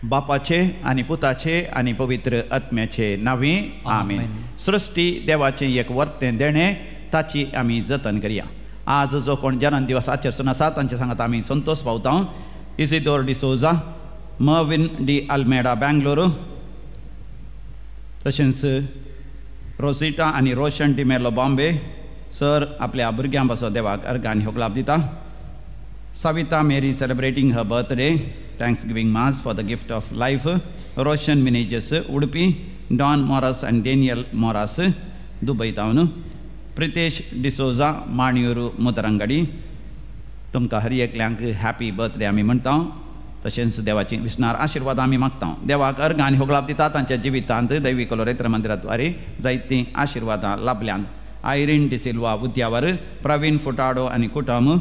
बापाचे आनी पुताचे आनी पवित्र आत्म्याचे नांवी आमेन। सृश्टी देवाचें एक वर्तें देणें, ताची आमी जतन करया। आज जो कोण जन्म दिवस आचरचो आसा तांचे सांगात आमी संतोष पावता। Isidore D'Souza, Mervin D Almeida Bangalore, तशेंच रोसिटा आनी रोशन डिमेलो बॉम्बे सर आपल्या भुरग्यां पासत देवाक अर्घ आनी होगलाप दिता। Savita Mary celebrating her birthday, thanksgiving mass for the gift of life. Roshan Menezes Udupi, Don Moras and Daniel Moras Dubai town, Pritesh D'Souza Maniyur Mudarangadi. तुमकां हर एकल्यांक हॅपी बर्थडे आमी म्हणटा। तशेंच देवाची विसणार आशिर्वाद आमी मागता। देवाक अर्घ आनी होगळाप दिता तांच्या जिवितांत दैवी कलोरेत्र मंदिराद्वारे जायतीं आशिर्वादां लाभल्यान। आयरीन डिसिल्वा उद्यावर, प्रवीण फुटाडो आनी कुटुंब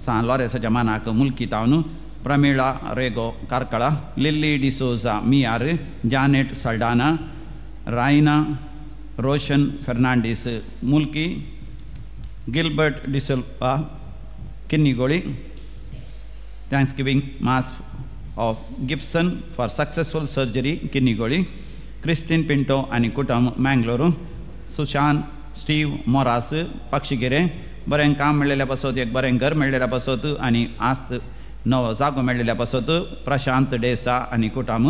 सान लॉरेसाच्या मानाक मुल्की तावन, Pramila Rego Karkala, Lily D'Souza Miyar, Janet Saldanha, Raina Roshan Fernandes Mulki, Gilbert D'Silva Kinnigoli. Thanksgiving mass of Gibson for successful surgery Kinnigoli, Christine Pinto आनी कुटुंब मँगलोरू, सुशान स्टीव मोरास पक्षिगिरे। बरें काम मेळ्ळेल्या पासत, एक बरें घर मेळ्ळेल्या पासत आनी आस्त नवो जागो मेळ्ळेल्या पासत प्रशांत डेसा आनी कुटुंब,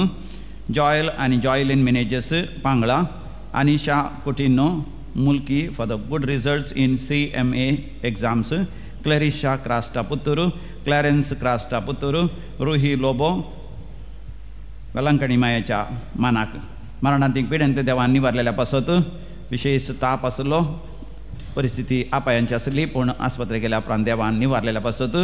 जॉयल आनी Joylin Menezes Pangla, Anisha Coutinho Mulki for the good results in CMA exams, Clarisha Crasta Puttur, Clarence Crasta Puttur, Ruhi Lobo Velankanni मायेच्या मानाक। मरणांतीक पिडेंत देवान निवारलेल्या पासत विशेष ताप आसलो, परिस्थिती अपायांची आसली, पूण आस्पत्रे गेल्या उपरांत देवान निवारलेल्या पासत,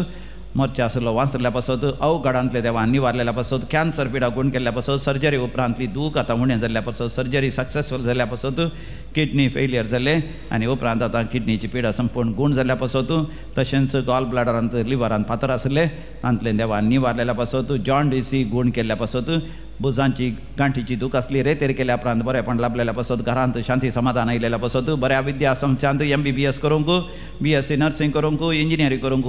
मोर्चा आसलो वाचल्या पासत, अवघडांतले देवान निवारलेल्या पासत, कॅन्सर पिडा गुण केल्ल्या पासत, सर्जरी उपरांतली दूख आतां उणें जाल्ल्या पासत, सर्जरी सक्सेसफूल जाल्ल्या पासत, किडनी फेलियर जालें आनी उपरांत आतां किडनीची पिडा संपूर्ण गूण जाल्ल्या पासत, तशेंच गॉल ब्लॅडरांत लिवरांत फातर आसले तांतले देवान निवारलेल्या पासत, जॉन्डिसी गूण केल्ल्या पासत, भुजांची गांठीची दूख आसली रेतेर केल्या उपरांत बरेपण लाभलेल्या पासत, घरांत शांती समाधान आयिल्ल्या पासत, बऱ्या विद्या संस्थांत MBBS करूंक, BSc nursing करूंक, इंजिनियरींग करूंक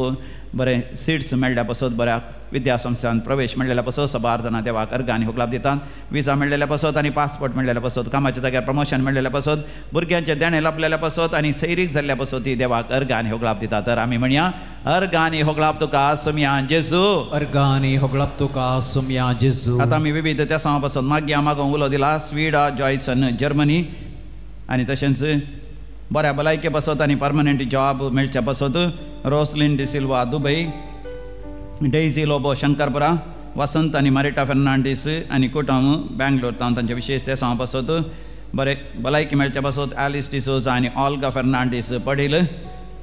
बरें सीट्स मेळ्ळ्या पासत, बऱ्या विद्या संस्थांत प्रवेश मेळ्ळेल्या पासत सबार जाणां देवाक अर्घ आनी होगलाप दितात। विजा मेळ्ळेल्या पासत आनी पासपोर्ट मेळ्ळेल्या पासत, कामाच्या जाग्यार प्रमोशन मेळ्ळेल्या पासत, भुरग्यांचें देणें लाभलेल्या पासत आनी सैरीक जाल्ल्या पासत ती देवाक अर्घ आनी होगलाप दितात। तर आमी म्हणया, अर्घ आनी होगलाप तुका सुमया जेजू, अर्घ आनी होगलाप तुका सुमया जेजू। आतां आमी विविध त्या सांवा पासत मागया मागोवंक उलो दिला। स्वीडा जॉयसन जर्मनी आनी तशेंच बऱ्या भलायके पासत आनी परमनंट जॉब मेळच्या पासत Roslin D'Silva Dubai, Daisy Lobo Shankarpura, Vasant आनी मारिटा फेर्नांडीस आनी कुटुंब बँगलोर तावन तांचे विशेष ते सांवा पासत बरें भलायकी मेळच्या पासत एलिस डिसोजा आनी ऑल्गा फेर्नांडीस पडील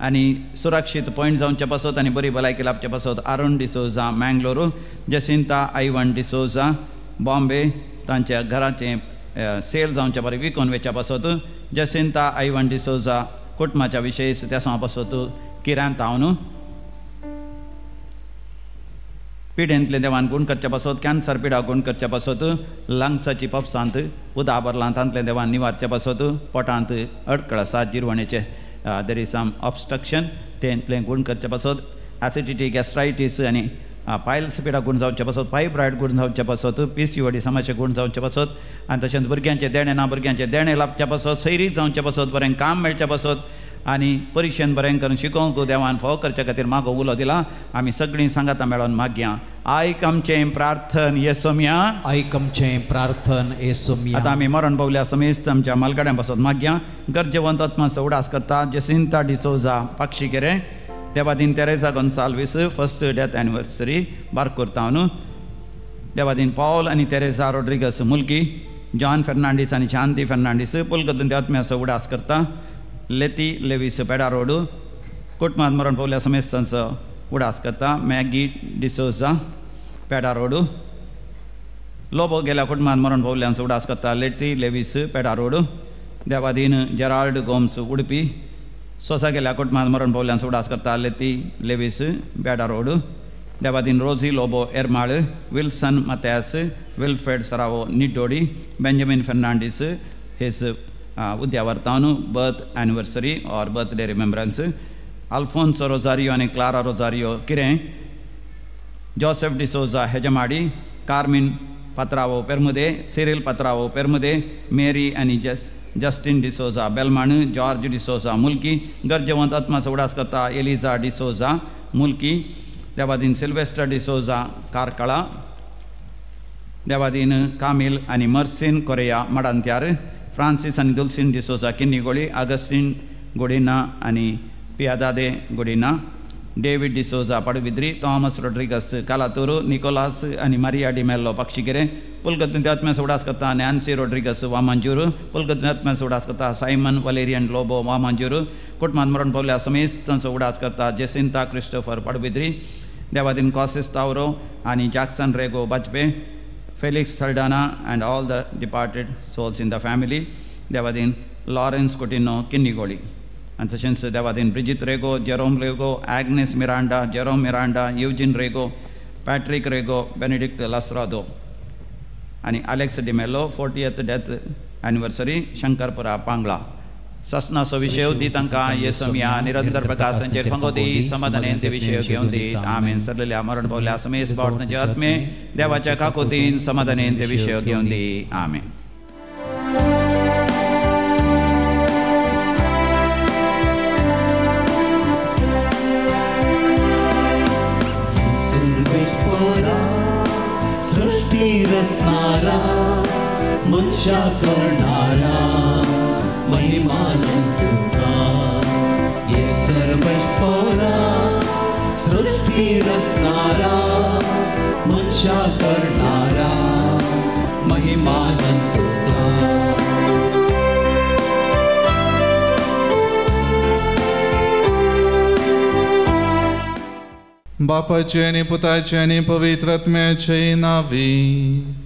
आनी सुरक्षीत पॉयंट जावचे पासत आनी बरी भलायकी लाभचे पासत अरुण डिसोजा मँगलोरू, जसिंता आयवन डिसोजा बॉम्बे तांच्या घराचें सेल जावचे बरें विकून वेच्या पासत जसिंता आयवन डिसोजा कुटुंबाच्या विशेष त्या सांवा पासत किरान तावन पिडेंतले देवान गूण करच्या पासत, कॅन्सर पिडा गूण करच्या पासत, लंग्साची पप्सांत उदा भरलां तांतले देवान निवारच्या पासत, पोटांत अडकळ आसा जिरवणेचे there is some obstruction तेंतलें गूण करच्या पासत, ॲसिडिटी गॅस्ट्रायटीस आनी पायल्स पिडा गूण जावचे पासत, फायब्रॉयड गूण जावचे पासत, PCOD समस्या गूण जावचे पासत आनी तशेंच भुरग्यांचें देणें ना भुरग्यांचें देणें लाभच्या पासत, सैरीक जावचे पासत, बरें काम मेळच्या पासत आनी परिक्षेन बरें करून शिकोवंक देवान फावो करच्या खातीर मागो उलो दिला। आमी सगळीं सांगातां मेळोन मागया। आयक आमचें प्रार्थन येसोमया, आयक आमचें प्रार्थन येसोमया। आतां आमी मरण पावल्या समेस्त आमच्या मालगाड्यां पासत मागया। गरजेवंत आत्माचो उडास करता जेसिंता डिसोजा पाक्षिकेरे, देवादीन Teresa Gonsalves first death anniversary Barkur तावन, देवादीन पॉल आनी तेरेसा रोड्रिगस मुल्की, जॉन फेर्नांडीस आनी शांती फेर्नांडीस पुलगदून आत्म्याचो उडास करता, लेती लेवीस पेडा रोड कुटुंबात मरण पावल्या समेस्तांचो उडास करता, Maggie D'Souza Peda road, Lobo गेल्या कुटुंबात मरण पावल्यांचो उडास करता, लेटी लेवीस पेडा रोड, देवादीन जेराल्ड गोम्स उडपी सोसा गेल्या कुटुंबात मरण पावल्यांचो उडास करता, लेती लेवीस पेडा रोड, देवादीन Rosy Lobo Ermal, Wilson Mathias, Wilfred Sarao Niddodi, Benjamin Fernandes his उद्यावर्तान birth anniversary or birthday remembrance, Alphonso Rosario आनी Clara Rosario Kirem, Joseph D'Souza Hejamadi, Carmine Patrao Permude, Cyril Patrao Permude, Mary आनी Justin D'Souza Belman, George D'Souza Mulki, गरजेवंत आत्मा उडास करता Eliza D'Souza Mulki, देवादीन Sylvester D'Souza Karkala, देवादीन Camil आनी मर्सिन कोरेया मडांत्यार, फ्रांसीस आनी दुलसीन डिसोजा किन्नीगोळी, आगस्टीन गोडिना आनी पियादादे Godina, David D'Souza Padubidri, Thomas Rodrigues Kalathur, Nicholas आनी मारिया डिमेल्लो पक्षिगिरे, पुलगत आत्म्या उडास करता नॅन्सी रोड्रिगस वामांजूर, पुलगत आत्म्या उडास करता सायमन वलेरियन लोबो वामांजूर, कुटुंबांत मरण पावल्या समेस्तांचो उडास करता जेसिंता क्रिस्टोफर पडुबिद्री, देवादीन कॉसिस तावरो आनी Jackson Rego Bajpe, Felix Saldanha and all the departed souls in the family, Devadin Lawrence Coutinho Kinnigoli, आनी तशेंच Devadin Brigitte Rego, Jerome Rego, Agnes Miranda, Jerome Miranda, Eugene Rego, Patrick Rego, Benedict Lasrado आनी Alex D'Mello 40th death anniversary, Shankarpura Pangla. ससनाचो विशय दी तांकां येसमिया निरंतर प्रकाश तांचेर फांगो दी, समाधानेन ते विशय घेवन दीत, आमेन. सरलेल्या मरण पावल्या समेस बावट तांचे आत्मे देवाच्या काकोतीन समाधानेन ते विशय घेवन दी, आमेन. सृष्टी रचणारा मनशा करणारा महिमानंद तुका, हे सर्वेस्परा सृष्टी रचणारा मनशा करणारा महिमानंद तुका. बापाचे आनी पुताचे आनी पवित्र आत्म्याचे नांवी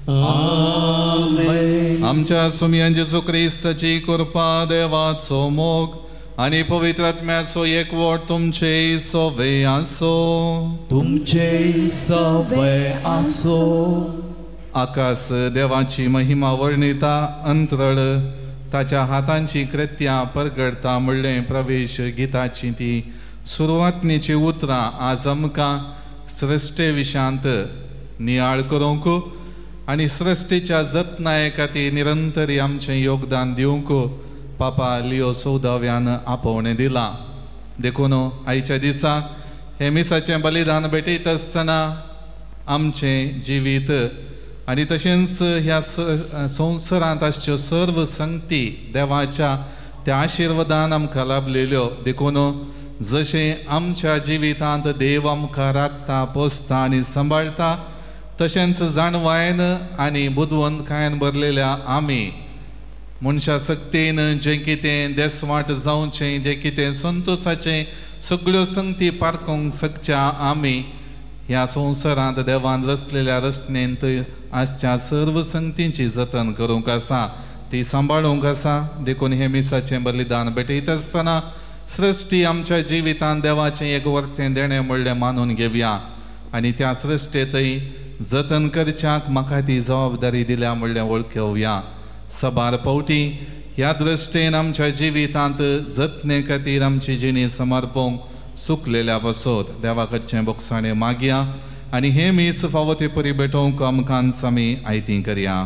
आमेन. आमच्या सुमयान जेजू क्रिस्ताची कृपा, देवाचो मोग आनी पवित्र आत्म्याचो एकवट तुमचे सवे आसो, तुमचे सवे आसो. आकाश देवाची महिमा वर्णिता, अंतरळ ताच्या हातांची कृत्यां परगडता म्हणलें प्रवेश गिताची ती सुरवातनीची उतरां आज आमकां सृश्टे विशांत नियाळ करूंक आनी सृश्टीच्या जतनाये खातीर निरंतर आमचें योगदान दिवंक पापा लियो 14व्यान आपोवणें दिलां. देखून आयच्या दिसा हें मिसाचें बलिदान भेटयत आसतना आमचें जिवीत आनी तशेंच ह्या संवसारांत आसच्यो सर्व संगती देवाच्या त्या आशिर्वादान आमकां लाभलेल्यो. देखून जशें आमच्या जिवितांत देव आमकां राखता, पोसता आनी सांबाळटा, तशेंच जाणवायन आनी बुदवंतकायेन भरलेल्या आमी मनशा सक्तेन जें कितें देसवाट जावचें, जें कितें संतोशाचें सगळ्यो संगती पारखूंक शकच्या आमी ह्या संवसारांत देवान रचलेल्या रचनेंत आसच्या सर्व संगतींची जतन करूंक आसा, ती सांबाळूंक आसा. देखून हें मिसाचें बलिदान भेटयत आसतना सृश्टी आमच्या जिवितांत देवाचें एक वर्तें देणें म्हणलें मानून घेवया आनी त्या सृश्टेंतय जतन करच्याक म्हाका ती जबाबदारी दिल्या म्हणलें वळखोवया. सबार पावटी ह्या दृश्टेन आमच्या जिवितांत जतने खातीर आमची जिणी समर्पूंक सुकलेल्या बसत देवा कडचें बोगसाणें मागया आनी हें मीस फावो ते परी भेटोवंक आमकां आमी आयती करया.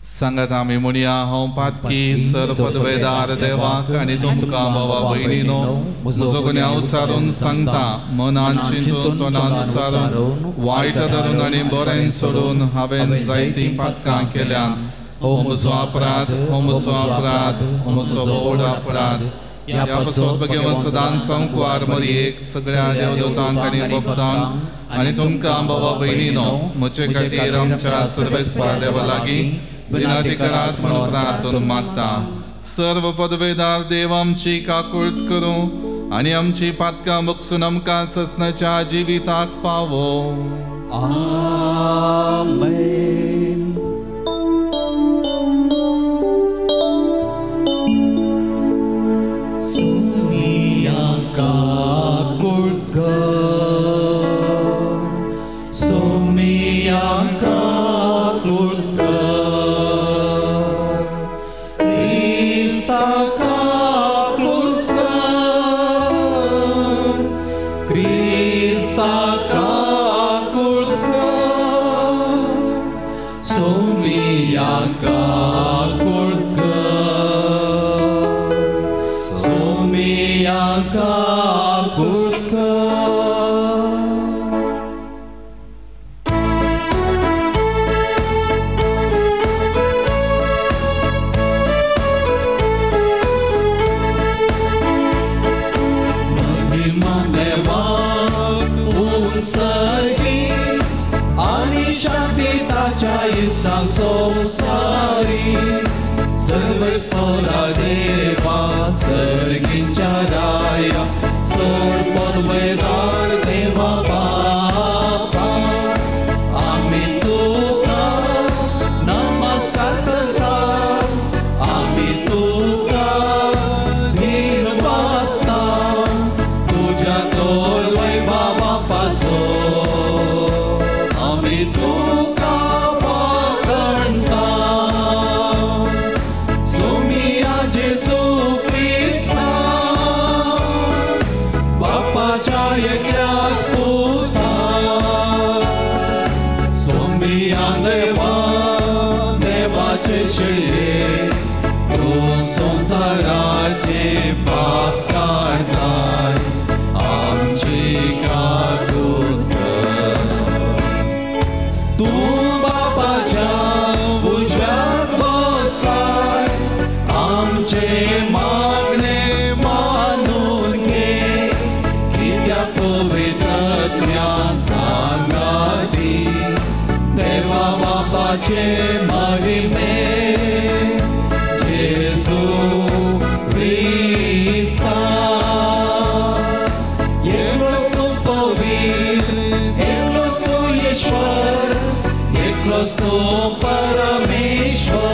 सांगात आमी म्हणया, हांव पातकी सर पदवेदार देवाक आनी तुमकां भावा भयणीनो म्हजो गुन्यांव उचारून सांगता, मनान चिंतून तोंडान उचारून वायट धरून आनी बरें सोडून हांवें जायतीं पातकां केल्यांत. हो म्हजो अपराध, हो म्हजो अपराध, हो म्हजो व्हड अपराध. ह्या पासत भगवान सदांच संकवार मरयेक सगळ्या देवदूतांक आनी भक्तांक आनी तुमकां भावा भयणीनो म्हजे खातीर आमच्या सर्वेस्पर देवा लागीं विनंती करात म्हणून प्रार्थना मागता. सर्व पदवेदार देव आमची काकुळट करूं आनी आमची पातकां बक्षून आमकां ससनाच्या जिविताक पावो. आमेन. सुनिया काकुळट सोमियांक काकूट कर, क्रिस्ताक काकूट कर, क्रिस्ताक काकूट कर, सोमियांक काकूट कर, सोमियांक काकूट कर। महिमा देवाक उंचगी आनी शांती ताच्या इश्टांक संवसारी। सर्वेस्परा देवा सर्गींच्या राया, सोड पदवेदार देवा बापा, आमी तुका नमस्कार करता, आमी तुका धीर वाचता, तुज्या तोर वैभवा पासून आमी तुका वाखणता। सोमिया जेजू क्रिस्ता, बापाच्या एकल्याच पुता, सोमिया देवा देवाचे शेळये, तूं संवसाराचे पाप काडताय, आमची काकूट कर। तूं बापाच्या उजव्याक बसलाय, आमचे मागणे मानून घे, कित्याक पवित्र सांगाती देवा बापाचे महिमे जेजू क्रिस्ता। एकलोच तूं पवित्र, एकलोच तूं ईश्वर, एकलोच तूं परमेश्वर।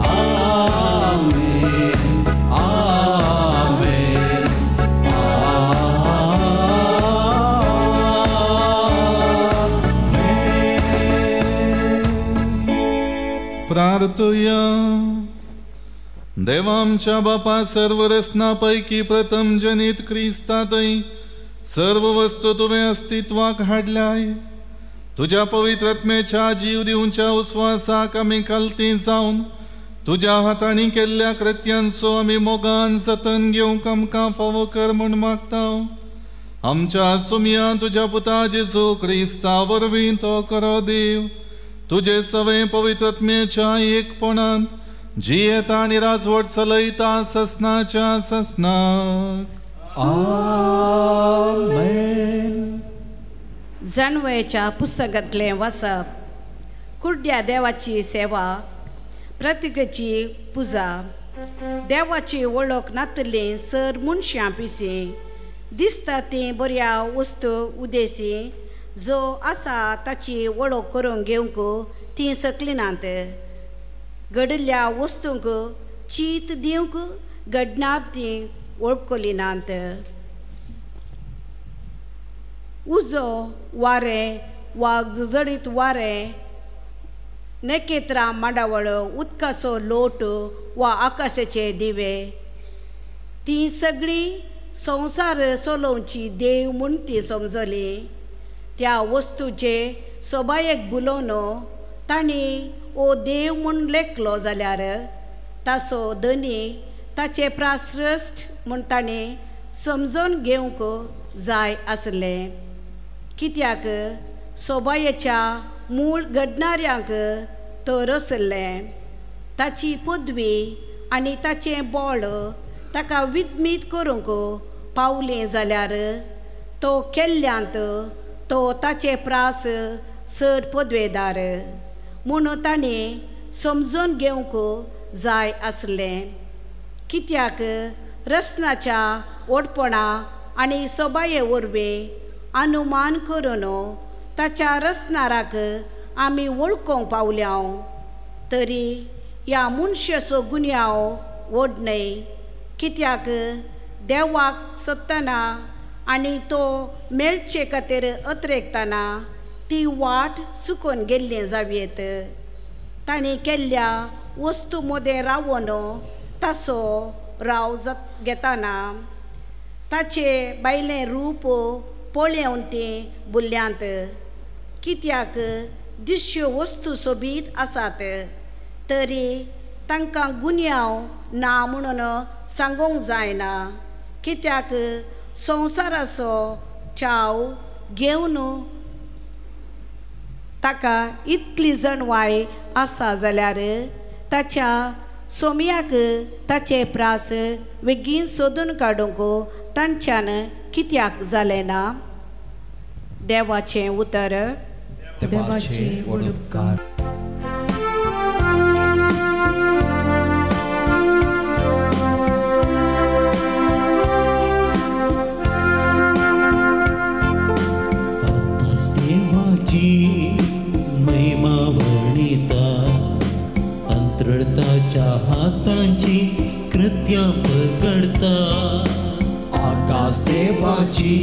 आमेन, आमेन, आमेन। प्रार्थुया। देवा आमच्या बापा, सर्व रसना पैकी प्रथम जनित क्रिस्तातय सर्व वस्तू तुवें अस्तित्वाक हाडल्याय। तुज्या पवित्र आत्म्याच्या जीव दिवच्या उस्वासाक आमी कलती जावन तुज्या हातांनी केल्ल्या कृत्यांचो आमी मोगान जतन घेवंक आमकां फावो कर म्हूण मागता। आमच्या सुमया तुज्या पुता जेजू क्रिस्ता वरवीं तो करो देव, तुजे सवे पवित्र आत्म्याच्या एकपणांत जियेता आनी राजवट चलयता ससनाच्या ससनाक। आमेन। जानवयाच्या पुस्तकांतलें वाचप, कुड्ड्या देवाची सेवा, प्रतिकेची पुजा, देवाची वळख नातली सर मनशां पिशी दिसता ती बऱ्या वस्तू उदेशी जो आसा ताची वळख करून घेवंक ती सकली नात, घडिल्ल्या वस्तूंक चीत दिवंक घडनात ती वळखली नात। उजो वारें वा जडीत वारें, नखेत्रां मांडावळ, उदकाचो लोट वा आकाशाचे दिवे, ती सगळीं संवसार चलोवची देव म्हूण ती समजली। त्या वस्तूचे सोबायेक बुलोवन तांणी ओ देव म्हूण लेखलो जाल्यार ताचो धनी ताचे प्राश्रश्ट म्हूण ताणें समजून घेवंक जाय आसलें, कित्याक सोबायेच्या मूळ घडणाऱ्यांक तो रसलें। ताची पदवी आनी ताचें बळ ताका विदमीत करूंक पावलें जाल्यार तो केल्ल्यांत तो ताचे प्रास चड पदवेदार म्हूण ताणें समजून घेवंक जाय आसलें, कित्याक रसनाच्या ओडपणा आनी सोबाये वरवीं अनुमान करून ताच्या रसनाराक आमी वळखूंक पावल्या। तरी ह्या मनशाचो गुन्यांव व्हड न्हय, कित्याक देवाक सोदतना आनी तो मेळचे खातीर अत्रेकतना ती वाट चुकून गेल्ली जावयेत. तांणी केल्ल्या वस्तू मदें रावन ताचो राव घेतना ताचें बायलें रूप पळोवन तीं बुल्ल्यांत. कित्याक दिश्यो वस्तू सोबीत आसात तरी तांकां गुन्यांव ना म्हणून सांगूंक जायना. कित्याक संवसाराचो चाव घेवन ताका इतली जाणवाय आसा जाल्यार ताच्या सोम्याक ताचे प्रास बेगीन सोदून काडूंक तांच्यान कित्याक जालें ना. देवाचें उतर. देवाचे व्हड उपकार. आकाश देवाची महिमा वर्णिता, अंतरळताच्या हातांची कृत्यां पकडता. आकाश देवाची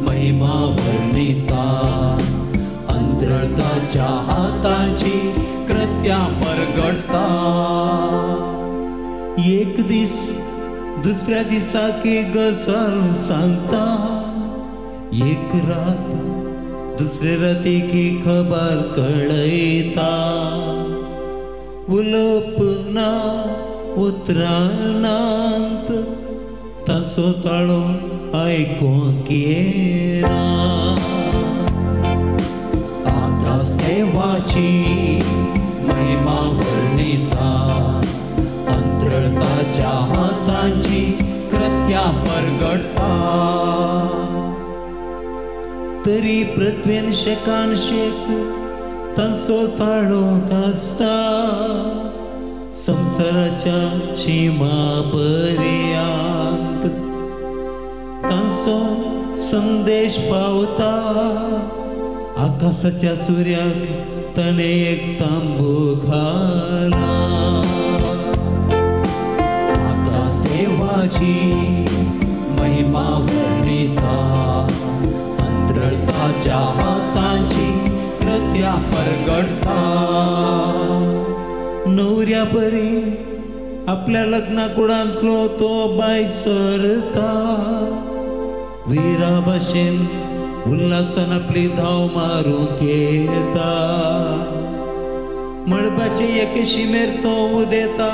महिमा वर्णिता, अंतरळताच्या हातांची कृत्यां परगडता. एक दीस दुसऱ्या दिसाक एक गजाल सांगता, एक रात दुसरे रातीक एक खबर कळयता. उलोवप ना उतरानांत ताचो ताळो आयकूंक येना. आकाश देवाची महिमा वर्णिता, अंतरळताच्या हातांची कृत्यां परगडता. तरी पृथ्वेन शेकान शेक तांचो ताळो गाजता, संवसाराच्या शिमा पर्यांत तांचो संदेश पावता. आकाशाच्या सुर्याक ताणें एक तांबू घाला. आकाश देवाची महिमा वर्णिता, अंतरळताच्या हातांची कृत्यां परगडता. न्हवऱ्या परी आपल्या लग्ना कुडांतलो तो बाय सरता, विरा भाशेन उल्हासान आपली धांव मारूंक येता. मळबाचे एके शिमेर तो उदेता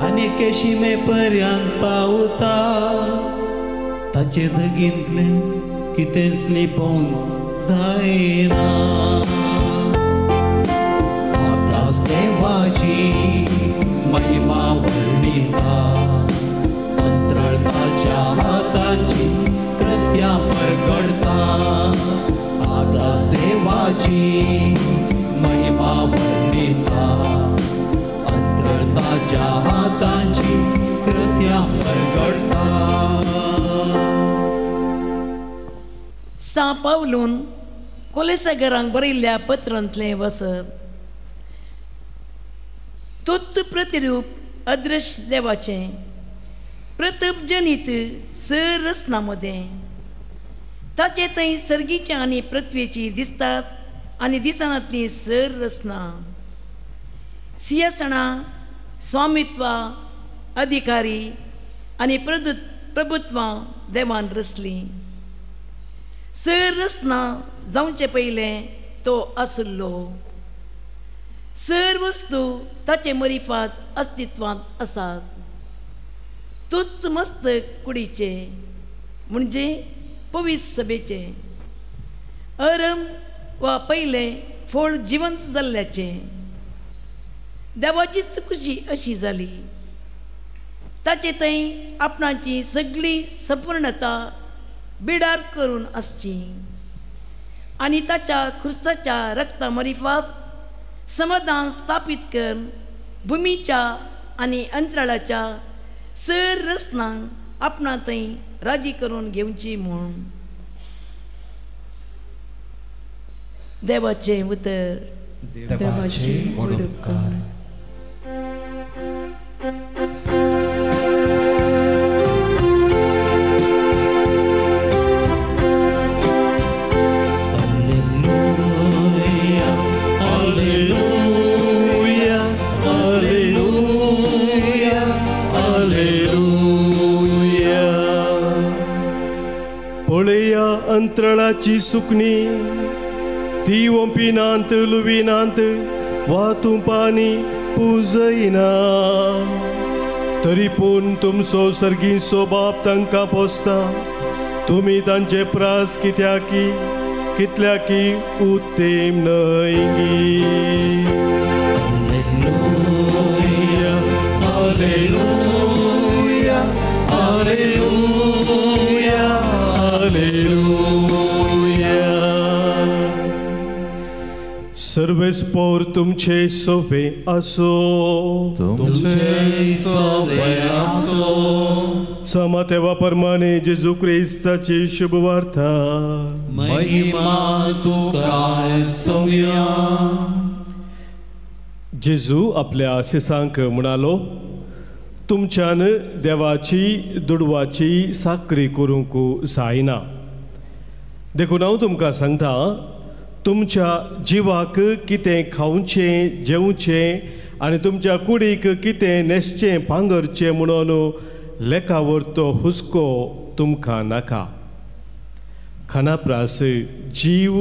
आनी एके शिमे पर्यांत पावता. ताचे धगींतलें कितेंच लिपोवंक जायना. आकाश देवाची महिमा वर्णिता, अंतरळताच्या हातांची कृत्यां परगडता. आकाश देवाची महिमा वर्णिता, अंतरळताच्या हातांची कृत्यां परगडता. सां पावलून कोलेसागरांक बरयल्ल्या पत्रांतलें वसप. तोच प्रतिरूप अदृश्य देवाचें प्रतप जनीत सर रचना मदें ताचे थंय सर्गीच्या आनी पृथ्वेची दिसतात आनी दिसनातली सर रचना सिंहासनां स्वामित्वां अधिकारी आनी प्रभुत्वां देवान रचलीं. सर रचना जावचे पयलें तो आसलो. सर वस्तू ताचे मरिफात अस्तित्वांत आसात. तोच मस्त कुडीचे म्हणजे पवीस सभेचे अरम वा पयलें फळ जिवंत जाल्ल्याचें. देवाचीच खुशी अशी जाली. ताचे थंय आपणाची सगळी संपूर्णता बिडार करून आसची आनी ताच्या क्रिस्ताच्या रक्ता मरिफात समाधान स्थापीत करून भुमीच्या आनी अंतराळाच्या सर रचनांक आपणा थंय राजी करून घेवची म्हूण. देवाचें उतर. देवाचे व्हड उपकार. अंतरळाची सुकणी, ती ओंपिनांत लुविनांत वा तुपांनी पुजयना, तरी पूण तुमचो सर्गीचो बाप तांकां पोसता। तुमी तांचे प्रास कित्याकी कितल्याकी उत्तेम न्हय गी? Hallelujah, hallelujah, hallelujah, hallelujah. सर्वेस्पोर तुमचे सोबे आसो, तुमचे सोबे आसो। समातेवा परमाने जेजू क्रिस्ताची शुभवार्ता। महिमा तुका सोम्या। जेजू आपल्या शिसांक म्हणालो, तुमच्यान देवाची दुडवाची साकरी करूंक जायना। देखून हांव तुमकां सांगता, तुमच्या जिवाक कितें खावचें जेवचें आनी तुमच्या कुडीक कितें न्हेसचें पांगरचें म्हणून लेखावर तो हुस्को तुमकां नाका। खाणा प्रास जीव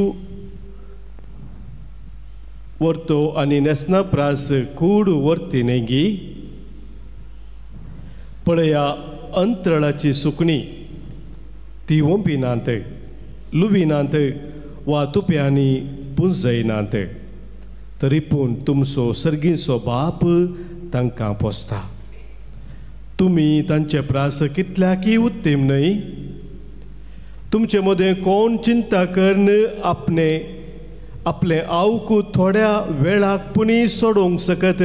व्हरतो आनी न्हेसना प्रास कूड व्हरती न्हय गी? पळया अंतरळाची सुकणी, ती ओंपिनात लुविनात वा तुप्यांनी पुंजयनात, तरी पूण तुमचो सर्गीचो बाप तांकां पोसता। तुमी तांचे प्रास कितल्याकी उत्तेम न्हय? तुमचे मदें कोण चिंता करून आपणे आपलें आवक थोड्या वेळाक पुणी सोडोवंक शकत?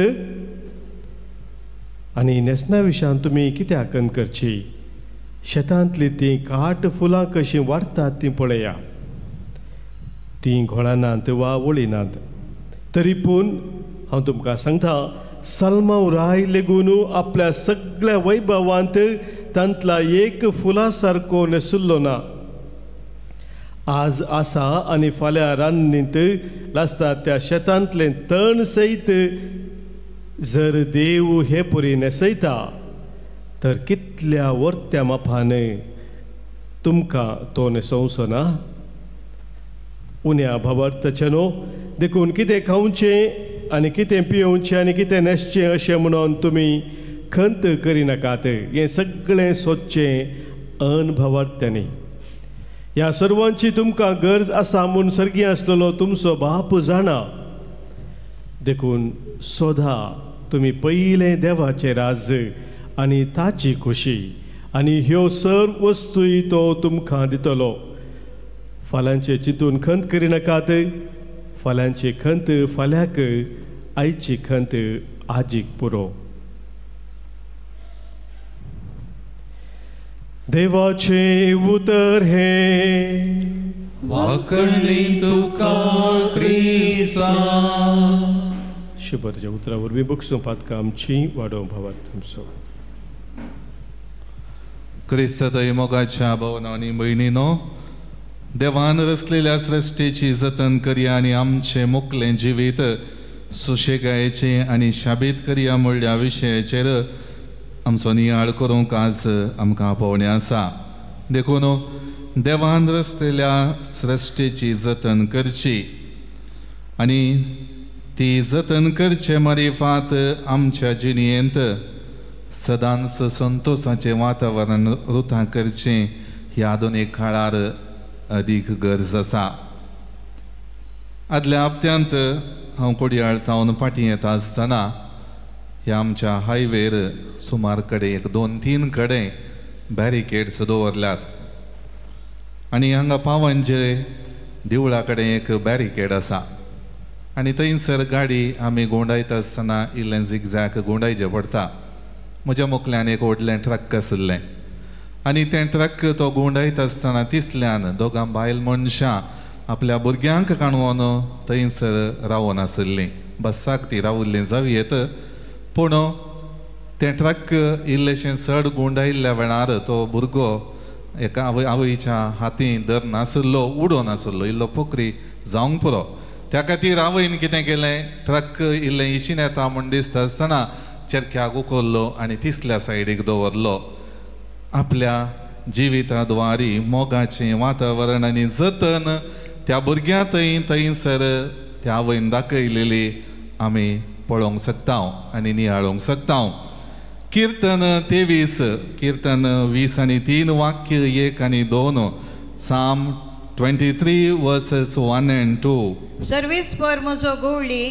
आनी न्हेसना विशयान तुमी कित्याक करची? शेतांतली तीं काट फुलां कशीं वाडटात तीं पळया, तीं घोळानात वा वळिनात, तरी पूण हांव तुमकां सांगता, सलमाव राय लेगून आपल्या सगळ्या वैभवांत तांतला एक फुला सारको न्हेसुल्लो ना। आज आसा आनी फाल्यां रान्नींत लासता त्या शेतांतलें तण सयत जर देव हे परी न्हेसयता तर कितल्या वर्त्या मापान तुमकां तो न्हेसोवचो ना? उण्या भावार्थाचें न्हू, देखून कितें खावचें आनी कितें पियोवचें आनी कितें न्हेसचें अशें म्हणून तुमी खंत करिनाकात। हें सगळें सोदचें अनभावार्थ्यांनी। ह्या सर्वांची तुमकां गरज आसा म्हूण सर्गी आसलेलो तुमचो बाप जाणा। देखून सोदा तुमी पयलें देवाचें राज्य आनी ताची खुशी, आनी ह्यो सर्व वस्तूय तो तुमकां दितलो। फाल्यांचें चिंतून खंत करिनाकात, फाल्यांची खंत फाल्यांक, आयची खंत आजीक पुरो। देवाचें उतर हें वाकणी तुका क्रिस्ता। शुभ तुज्या उतरा वरवीं बगसूं पातकां आमची वाडोवंक भावार्थ तुमचो। क्रिस्त मोगाच्या भावना आनी भयणीनो, देवान रचलेल्या सृश्टीची जतन करया आनी आमचें मुकलें जिवीत सुशेगायेचें आनी शाबीत करया म्हणल्या विशयाचेर आमचो नियाळ करूंक आज आमकां आपोवणें आसा। देखून देवान रचलेल्या सृश्टीची जतन करची आनी ती जतन करचे मारिफात आमच्या जिणेंत सदांच संतोषाचें वातावरण रुतां करचें ह्या आधुनीक काळार अदीक गरज आसा। आदल्या हप्त्यांत हांव कोडयाळ तावन फाटीं येता आसतना ह्या आमच्या हायवेर सुमार कडेन एक 2-3 कडेन बॅरिकेड्स दवरल्यात आनी हांगा पावंजे देवळा कडेन एक बॅरिकेड आसा आनी थंयसर गाडी आमी गोंडायता आसतना इल्लें झिगझॅग गोंडायचें पडटा। म्हज्या मुखल्यान एक व्हडलें ट्रक आशिल्लें आनी तें ट्रक तो गोंडायता आसतना तिसल्यान दोगां बायल मनशां आपल्या भुरग्यांक काणवोन थंयसर रावोन आशिल्लीं। बसाक ती रावल्लीं जावं येत, पूण तें ट्रक इल्लेशें चड गोंडायल्ल्या वेळार तो भुरगो एका आवयच्या हातीन धर नाशिल्लो, उडोवन आशिल्लो, इल्लो पोकरी जावंक पुरो। त्या खातीर आवयन कितें केलें, ट्रक इल्लें इशीन येता म्हूण दिसता आसतना चरख्याक उखल्लो आनी तिसल्या सायडीक दवरलो। आपल्या जिविता द्वारी मोगाचें वातावरण आनी जतन त्या भुरग्यां थंय थंयसर त्या आवयन दाखयलेली आमी पळोवंक शकता आनी नियाळूंक शकता. किर्तन 23, किर्तन 20 आनी 3 वाक्य 1 आनी 2, Psalm 23 verses 1 and 2. सर्वेस्पर म्हजो गवळी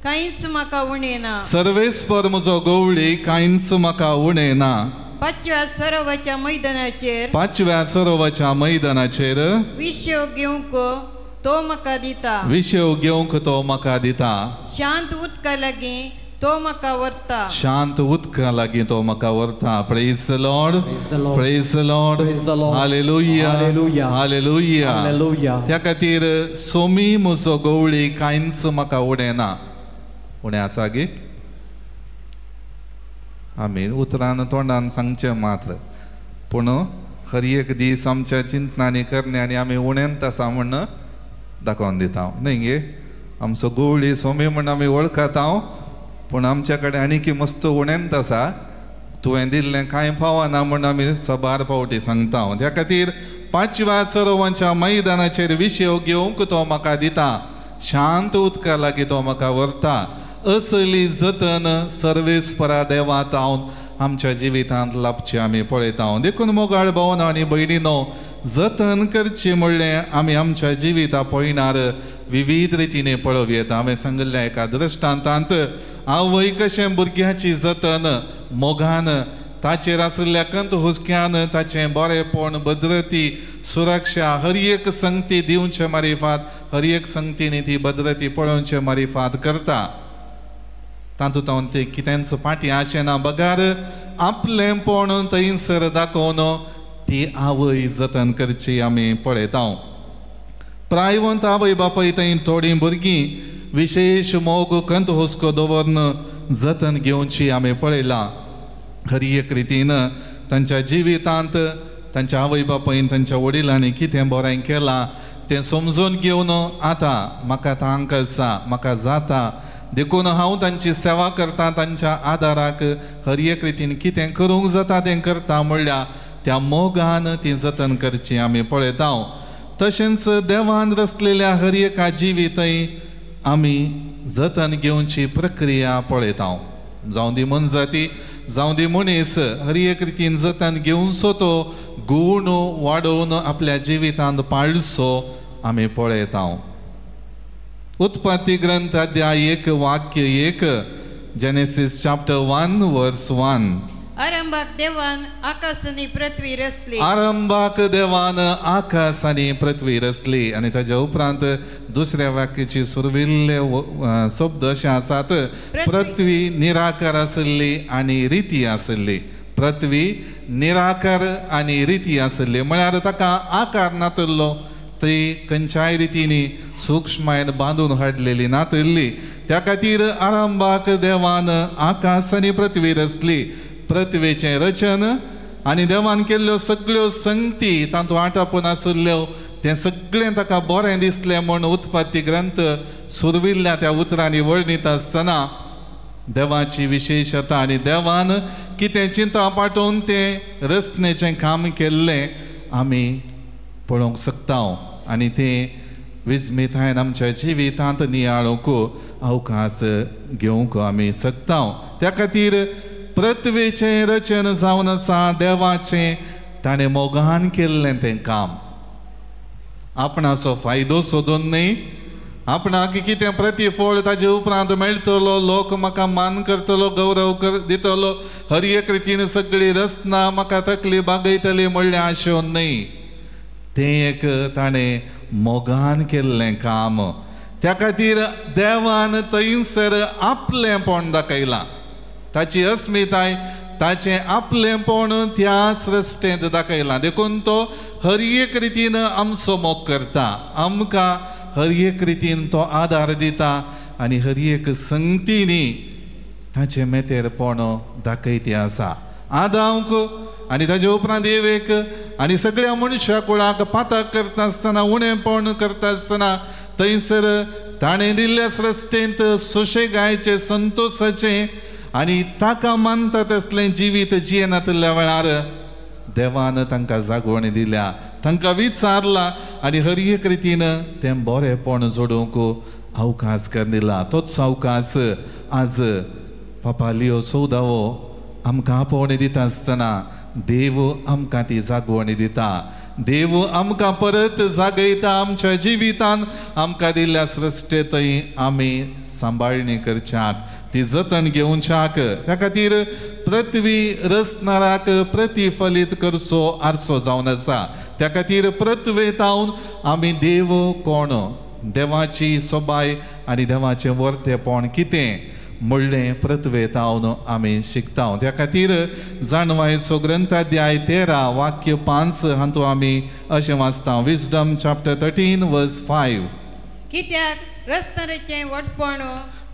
कांयच म्हाका उणें ना. सर्वेस्पर म्हजो गवळी कांयच म्हाका उणें ना. पांचव्या सरोवराच्या मैदानाचेर, पांचव्या सरोवराच्या मैदानाचेर विशेव घेवंक तो म्हाका दिता. विशेव घेवंक तो म्हाका दिता. शांत उदका लागीं तो म्हाका व्हरता. शांत उदका लागीं तो म्हाका व्हरता. Praise the Lord, praise the Lord, hallelujah, hallelujah. त्या खातीर सोमी म्हजो गवळी कांयच म्हाका उणें ना. उणें आसा गे? आमी उतरान तोंडान सांगचें मात्र, पूण हर एक दीस आमच्या चिंतनांनी करण्यांनी आमी उणेंत आसा म्हूण दाखोवन दिता न्हय गे. आमचो गवळी सोमी म्हूण आमी वळखता, पूण आमच्या कडेन आनीक मस्त उणेंत आसा. तुवें दिल्लें कांय पावना म्हूण आमी सबार फावटी सांगता. त्या खातीर पांचव्या सरोवराच्या मैदानाचेर विशेव घेवंक तो म्हाका दिता. शांत उदका लागीं तो म्हाका व्हरता. असली जतन सर्वेस्परा देवा तावन आमच्या जिवितांत लाभचें आमी पळयता. देखून मोगाळ भावना आनी भयणीनो, जतन करचें म्हणलें आमी आमच्या जिविता पळयणार विविध रितीने पळोवं येता. हांवें सांगिल्ल्या एका दृश्टांतांत आवय कशें भुरग्याची जतन मोगान ताचेर आशिल्ल्या कंत हुस्क्यान ताचें बरेपण, भद्रती, सुरक्षा हर एक संगती दिवचे मारिफात, हर एक संगतीनी ती भद्रती पळोवचे मारिफात करता. तातूंत ते कितेंच फाटीं आशेना बगार आपलेंपण थंयसर दाखोवन ती आवय जतन करची आमी पळयता. प्रायवंत आवय बापाय थंय थोडीं भुरगीं विशेश मोग कंत हुस्को दवरून जतन घेवची आमी पळयलां. हर एक रितीन तांच्या जिवितांत तांच्या आवय बापायन तांच्या वडिलांनी कितें बरें केलां तें समजून घेवन आतां म्हाका तांक आसा, म्हाका जाता, देखून हांव तांची सेवा करता, तांच्या आदाराक हर एक रितीन कितें करूंक जाता तें करता म्हणल्यार त्या मोगान ती जतन करची आमी पळयता. तशेंच देवान रचलेल्या हर एका जिवितय आमी जतन घेवची प्रक्रिया पळयता. जावं दी मनजाती, जावं दी मनीस, हर एक रितीन जतन घेवचो तो गूण वाडोवन आपल्या जिवितांत पाळचो आमी पळयता. उत्पत्ती ग्रंथ अध्याय 1 वाक्य 1, जेनेसिस चॅप्टर 1 वर्स 1. आरंभाक देवान आकाश आनी पृथ्वी रचली. आरंभाक देवान आकाश आनी पृथ्वी रचली. आनी ताच्या उपरांत दुसऱ्या वाक्याची सुरविल्ले शब्द अशे आसात, पृथ्वी निराकार आशिल्ली आनी रिती आशिल्ली. पृथ्वी निराकार आनी रिती आशिल्ली म्हळ्यार ताका आकार नातिल्लो, ती खंयच्याय रितीनी सूक्ष्मायन बांदून हाडलेली नातिल्ली. त्या खातीर आरंभाक देवान आकाश आनी पृथ्वी रचली. पृथ्वेचें रचन आनी देवान केल्ल्यो सगळ्यो संगती तातूंत आटापून आशिल्ल्यो तें सगळें ताका बरें दिसलें म्हूण उत्पत्ती ग्रंथ सुरविल्ल्या त्या उतरांनी वर्णीत आसतना देवाची विशेशता आनी देवान कितें चिंता पाठोवन तें रचनेचें काम केल्लें आमी पळोवंक शकता. आनी तें विस्मितायन आमच्या जिवितांत नियाळूंक अवकाश घेवंक आमी शकता. त्या खातीर पृथ्वेचें रचन जावन आसा देवाचें ताणें मोगान केल्लें तें काम. आपणाचो फायदो सोदून न्हय, आपणाक कितें प्रतिफळ ताजे उपरांत मेळटलो, लोक म्हाका मान करतलो, गौरव दितलो, हर एक रितीन सगळी रचना म्हाका तकली बागयतली म्हणलें आशेवन न्हय, तें एक ताणें मोगान केल्लें काम. त्या खातीर देवान थंयसर आपलेंपण दाखयलां, ताची अस्मिताय, ताचें आपलेंपण त्या सृश्टेंत दाखयलां. देखून तो हर एक रितीन आमचो मोग करता, आमकां हर एक रितीन तो आदार दिता आनी हर एक संगतीनी ताचें मेतेरपण दाखयती आसा. आदांक आनी ताजे उपरांत एवेक आनी सगळ्या मनशा कुळाक पातक करता आसतना, उणेपण करता आसतना थंयसर ताणें दिल्ल्या सृश्टेंत सुशेगायचें, संतोसाचें आनी ताका मानता तसलें जिवीत जियेनातिल्ल्या वेळार देवान तांकां जागवणी दिल्या, तांकां विचारला आनी हर एक रितीन तें बरेंपण जोडूंक अवकाश करून दिला. तोच अवकाश आज पापा लियो 14वो आमकां आपोवणी दिता आसतना देव आमकां ती जागवणी दिता. देव आमकां परत जागयता आमच्या जिवितान आमकां दिल्ल्या सृश्टेंतय आमी सांबाळणी करच्याक, ती जतन घेवच्याक. त्या खातीर पृथ्वी रचणाराक प्रतिफलीत करचो आरसो जावन आसा. त्या खातीर पृथ्वेतावन आमी देव कोण, देवाची सोबाय आनी देवाचें वर्तेपण कितें म्हणलें पृथ्वेतावन आमी शिकता. त्या खातीर जाणवायचो ग्रंथाध्याय 13 वाक्य 5 हातूंत आमी अशें वाचता, विजडम चॅप्टर 13 वर्स 5. कित्याक रचणाराचें व्हडपण,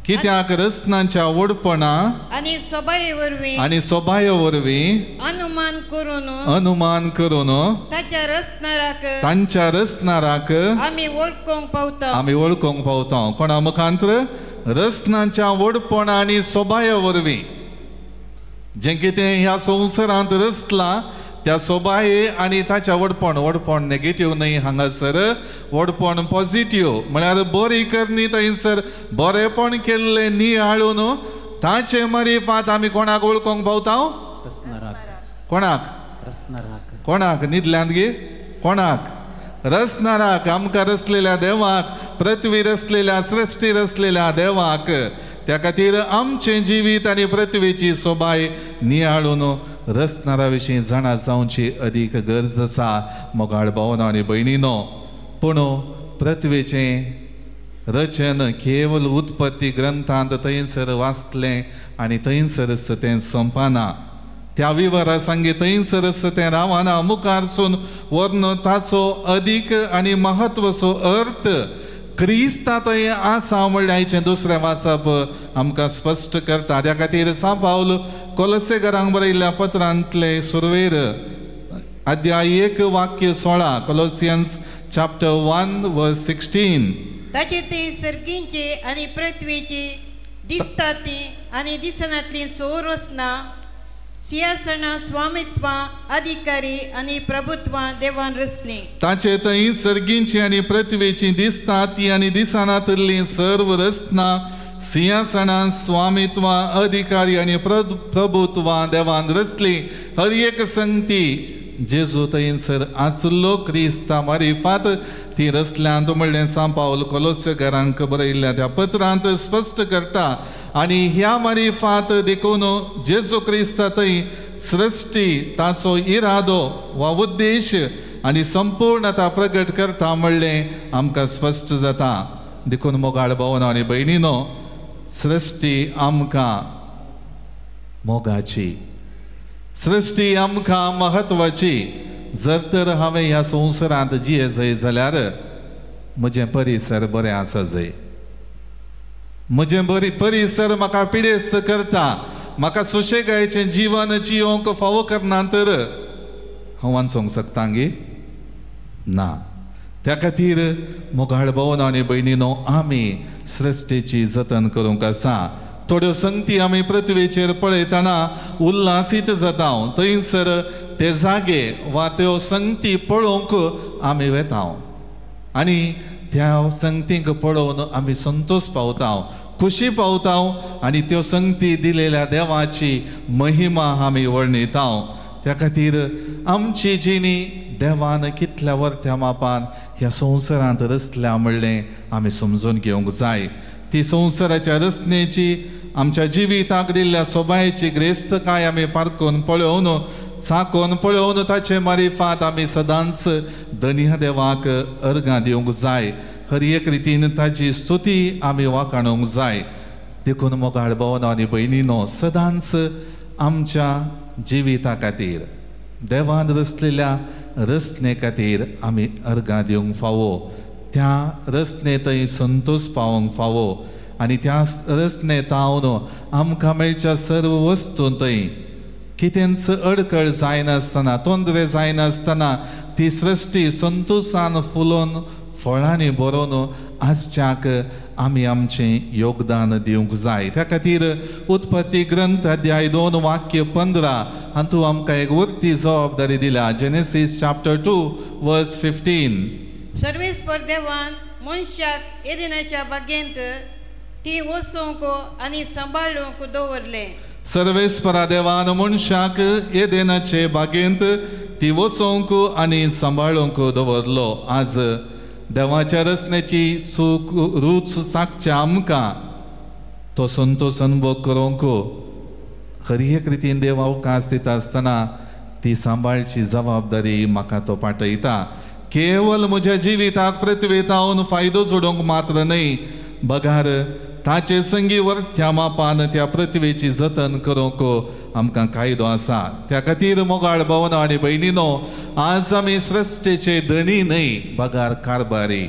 कित्याक रचनांच्या व्हडपणा आनी सोबाये वरवीं, आनी सोबाये वरवीं अनुमान करून, अनुमान करून ताच्या रचणाराक, तांच्या रचणाराक आमी वळखूंक पावता, आमी वळखूंक पावता. कोणा मुखांत्र? रचनांच्या व्हडपणा आनी सोबाये वरवीं. जें कितें ह्या संवसारांत रचलां त्या सोबाये आनी ताच्या व्हडपण, व्हडपण नेगेटीव न्हय हांगासर, व्हडपण पॉझिटीव म्हळ्यार बरी करणी थंयसर बरेपण केल्लें नियाळून ताचे मारिफात आमी कोणाक वळखूंक पावता? कोणाक? कोणाक? न्हिदल्यांत गे? कोणाक? रचणाराक, आमकां रचलेल्या देवाक, पृथ्वी रचलेल्या, सृश्टी रचलेल्या देवाक. त्या खातीर आमचें जिवीत आनी पृथ्वीची सोबाय नियाळून रचणारा विशीं जाणा जावची अदीक गरज आसा. मोगाळ भावना आनी भयणीनो, पूण पृथ्वीचें रचन केवल उत्पत्ती ग्रंथांत थंयसर वाचलें आनी थंयसरच तें संपना. त्या विवरा सांगी थंयसरच तें रावना, मुखारसून व्हरून ताचो अदीक आनी महत्वचो अर्थ क्रिस्ता थंय आसा म्हणल्यार दुसरें वाचप आमकां स्पश्ट करता. त्या खातीर सां पावल कोलसेकरांक बरयल्ल्या पत्रांतले सुरवेर अध्याय 1 वाक्य 16, कोलोसियन्स चॅप्टर 1 वर्स 16. ताचे ते सर्गींचे आनी पृथ्वीची दिसता ती आनी दिसनातली सोरसना सिंहासनां स्वामित्वां अधिकारी आनी प्रभुत्वां देवान रचलीं. ताचे थंय सर्गींची आनी पृथ्वीची दिसता ती आनी दिसनातली सर्व रचना सिंहासनां स्वामित्वां अधिकारी आनी प्रभुत्वां देवान रचलीं. हर एक संगती जेजू थंयसर आसलो क्रिस्ता मारिफात ती रचल्यांत म्हणलें सां पावल कोलोसेकरांक बरयल्ल्या त्या पत्रांत स्पश्ट करता. आनी ह्या मारिफात देखून जेजू क्रिस्ता थंय सृश्टी ताचो इरादो वा उद्देश आनी संपूर्णता प्रगट करता म्हणलें आमकां स्पश्ट जाता. देखून मोगाळ भावना आनी भयणीनो, सृश्टी आमकां मोगाची, सृश्टी आमकां म्हत्वाची. जर तर हांवें ह्या संवसारांत जिये जाय जाल्यार म्हजें परिसर बरें आसा जाय, म्हजें बरी परिसर म्हाका पिडेस्त करता, म्हाका सुशेगायचें जिवन जियोंक फावो करना तर हांव वाचोंक शकता गे ना. त्या खातीर मोगाळ भावना आनी भयणीनो, आमी सृश्टीची जतन करूंक आसा. थोड्यो संगती आमी पृथ्वीचेर पळयतना उल्हासीत जाता, थंयसर ते जागे वा त्यो संगती पळोवंक आमी वेता आनी त्या संगतींक पळोवन आमी संतोश पावता, खुशी पावता आनी त्यो संगती दिलेल्या देवाची महिमा आमी वर्णिता. त्या खातीर आमची जिणी देवान कितल्या वर्त्या मापान ह्या संवसारांत रचल्या म्हणलें आमी समजून घेवंक जाय. ती संवसाराच्या रचनेची आमच्या जिविताक दिल्ल्या सोबायेची ग्रेस्तकाय आमी पारखून पळोवन चाकोन पळोवन ताचे मारिफात आमी सदांच धनिया देवाक अर्गां दिवंक जाय. हर एक रितीन ताची स्तुती आमी वाखाणूंक जाय. देखून मोगाळ भावना आनी भयणीनो, सदांच आमच्या जिविता खातीर देवान रचलेल्या रचने खातीर आमी अर्गां दिवंक फावो, त्या रचनेंतय संतोश पावोवंक फावो आनी त्या रचनेंत आमकां मेळच्या सर्व वस्तूंतय कितेंच अडकळ जायनासतना, तोंदरे जायनासतना ती सृश्टी संतोशान फुलोवन फळांनी बरोवन आसच्याक आमी आमचें योगदान दिवंक जाय. त्या खातीर उत्पत्ती ग्रंथ अध्याय 2 वाक्य 15 हातूंत आमकां एक वरती जबाबदारी दिल्या. जेनेसीस चॅप्टर 2 वर्स 15. सर्वेस्पर देवान मनशाक एदिनाच्या बागेंत ती वसोवंक आनी सांबाळूंक दवरलें. सर्वेस्परा देवान मनशाक एदेनाचे बागेंत ती वसोवंक आनी सांबाळूंक दवरलो. आज देवाच्या रचनेची चूक रूच सागच्या आमकां तो संतोष अनुभव करूंक हर एक रितीन देव अवकाश दिता आसतना ती सांबाळची जबाबदारी म्हाका तो पाठयता. केवल म्हज्या जिविताक पृथ्वेतावन फायदो जोडूंक मात्र न्हय, बगार ताचे संगी वरत्या मापान त्या पृथ्वेची जतन करूंक आमकां कायदो आसा. त्या खातीर मोगाळ भावना आनी भयणीनो, आज आमी सृश्टेचे धनी न्हय बगार कारभारी.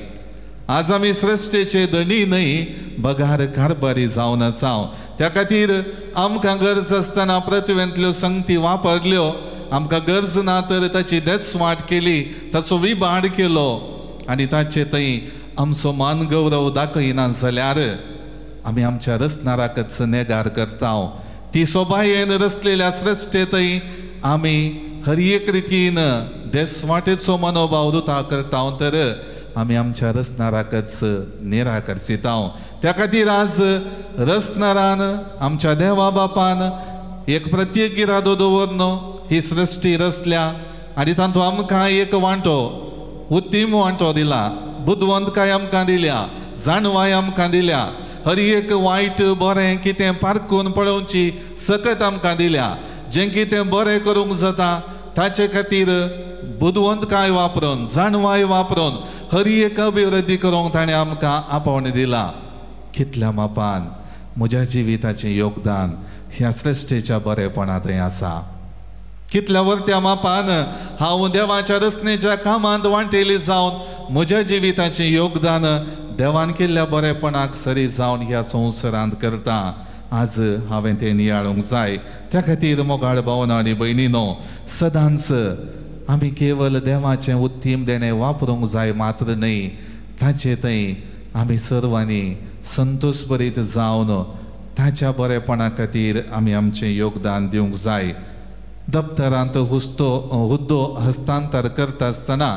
आज आमी सृश्टेचे धनी न्हय बगार कारभारी जावन आसा. त्या खातीर आमकां गरज आसतना पृथ्वेंतल्यो संगती वापरल्यो, आमकां गरज ना तर ताची देसवाट केली, ताचो विभाड केलो आनी ताचे थंय आमचो मान गौरव दाखयना जाल्यार आमी आमच्या रचणाराकच नेगार करता. ती सोबायेन रचलेल्या सृश्टेंतय आमी हर एक रितीन देसवाटेचो मनोभाव रुता करता तर आमी आमच्या रचणाराकच निराकर्शिता. त्या खातीर आज रचणारान आमच्या देवा बापान एक प्रत्येक इरादो दवरन ही सृश्टी रचल्या आनी तातूंत आमकां एक वांटो, उत्तीम वांटो दिला, बुदवंतकाय आमकां दिल्या, जाणवाय आमकां दिल्या, हर एक वायट बरें कितें पारखून पळोवची सकत आमकां दिल्या. जें कितें बरें करूंक जाता ताचे खातीर बुदवंतकाय वापरून, जाणवाय वापरून हर एक अभिवृद्धी करूंक ताणें आमकां आपोवणें दिलां. कितल्या मापान म्हज्या जिविताचें योगदान ह्या सृश्टेच्या बरेपणांत आसा. कितल्या वरत्या मापान हांव देवाच्या रचनेच्या कामांत वांटेली जावन म्हज्या जिविताचें योगदान देवान केल्ल्या बरेपणाक सरी जावन ह्या संवसारांत करता. आज हांवें तें नियाळूंक जाय. त्या खातीर मोगाळ भावना आनी भयणीनो, सदांच आमी केवल देवाचें उत्तीम देणें वापरूंक जाय मात्र न्हय, ताचे थंय आमी सर्वांनी संतोष भरीत जावन ताच्या बरेपणा खातीर आमी आमचें योगदान दिवंक जाय. दप्तरांत हुद्दो हस्तांतर करता आसतना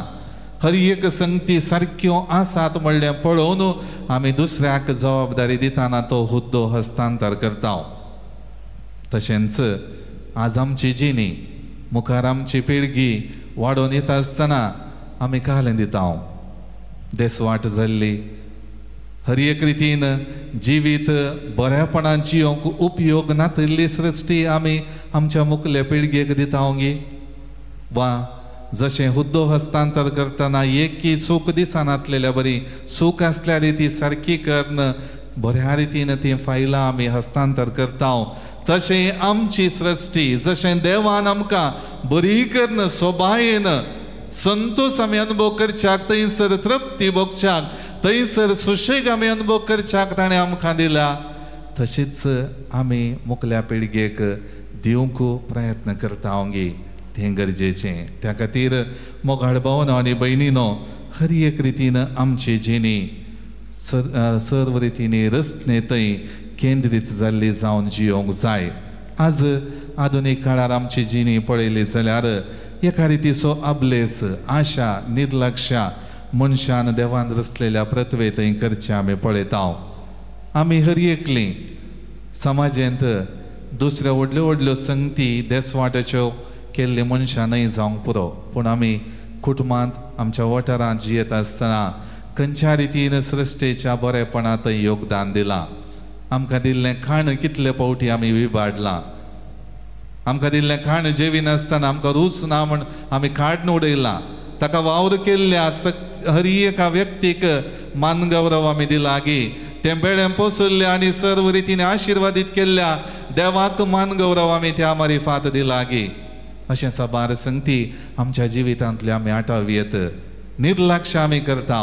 हर एक संगती सारक्यो आसात म्हणलें पळोवन आमी दुसऱ्याक जबाबदारी दितना तो हुद्दो हस्तांतर करता. तशेंच आज आमची जिणी मुखार आमची पिळगी वाडोवन येता आसतना आमी कालें दिता. देसवाट जाल्ली हर एक रितीन जिवीत बऱ्यापणान जियोंक उपयोग नातिल्ली सृश्टी आमी आमच्या मुखले पिळगेक दिता गी. वा जशें हुद्दो हस्तांतर करतना एकी चूक दिसनातलेल्या बरी चूक आसल्यार ती सारकी करून बऱ्या रितीन ती फायलां आमी हस्तांतर करता, तशें आमची सृश्टी जशें देवान आमकां बरी करून सोबायेन संतोष आमी अनुभव करच्याक, थंयसर तृप्ती भोगच्याक, थंयसर सुशेग आमी अनुभव करच्याक ताणें आमकां दिला, तशीच आमी मुखल्या पिळगेक दिवंक प्रयत्न करता गी. तें गरजेचें. त्या खातीर मोगाळ भावनो आनी भयणीनो, हर एक रितीन आमची जिणी सर्व रितीनी रचने थंय केंद्रीत जाल्ली जावन जियोंक जाय. आज आधुनीक काळार आमची जिणी पळयली जाल्यार एका रितीचो अबलेस, आशा, निर्लक्षा मनशान देवान रचलेल्या पृथ्वे थंय करचें आमी पळयता. आमी हर एकली समाजेंत दुसऱ्यो व्हडल्यो व्हडल्यो संगती देसवाट्याच्यो केल्ली मनशां न्हय जावंक पुरो, पूण आमी कुटुंबांत आमच्या वाठारांत जियेत आसतना खंयच्या रितीन सृश्टेच्या बरेपणांत योगदान दिलां. आमकां दिल्लें खाण कितले फावटी आमी विबाडलां. आमकां दिल्लें खाण जेविनासतना आमकां रूच ना म्हण आमी काडून उडयलां. ताका वावर केल्ल्या हर एका व्यक्तीक मानगौरव आमी दिला गी. तें बेळें पोसुल्लें आनी सर्व रितीन आशिर्वादीत केल्ल्या देवाक मानगौरव आमी त्या मारिफात दिला गी. अशें साबार संगती आमच्या जिवितांतल्यो आमी आटावयेत. निर्लक्ष आमी करता.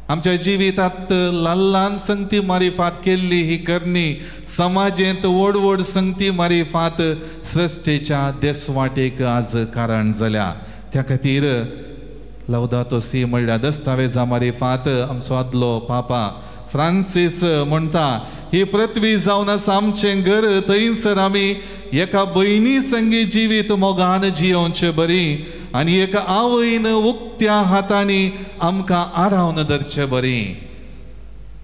आमच्या जिवितांत ल्हान ल्हान संगती मारिफात केल्ली ही करणी समाजेंत व्हड व्हड संगती मारिफात सृश्टेच्या देसवाटेक आज कारण जाल्या. त्या खातीर लवदातो सी म्हणल्यार दस्तावेजा मारिफात आमचो आदलो पापा फ्रांसीस म्हणटा, ही पृथ्वी जावन आसा आमचें घर, थंयसर आमी एका भयणी संगी जिवीत मोगान जियोवचें बरी आनी एका आवयन उक्त्या हातांनी आमकां आरावन धरचें बरी.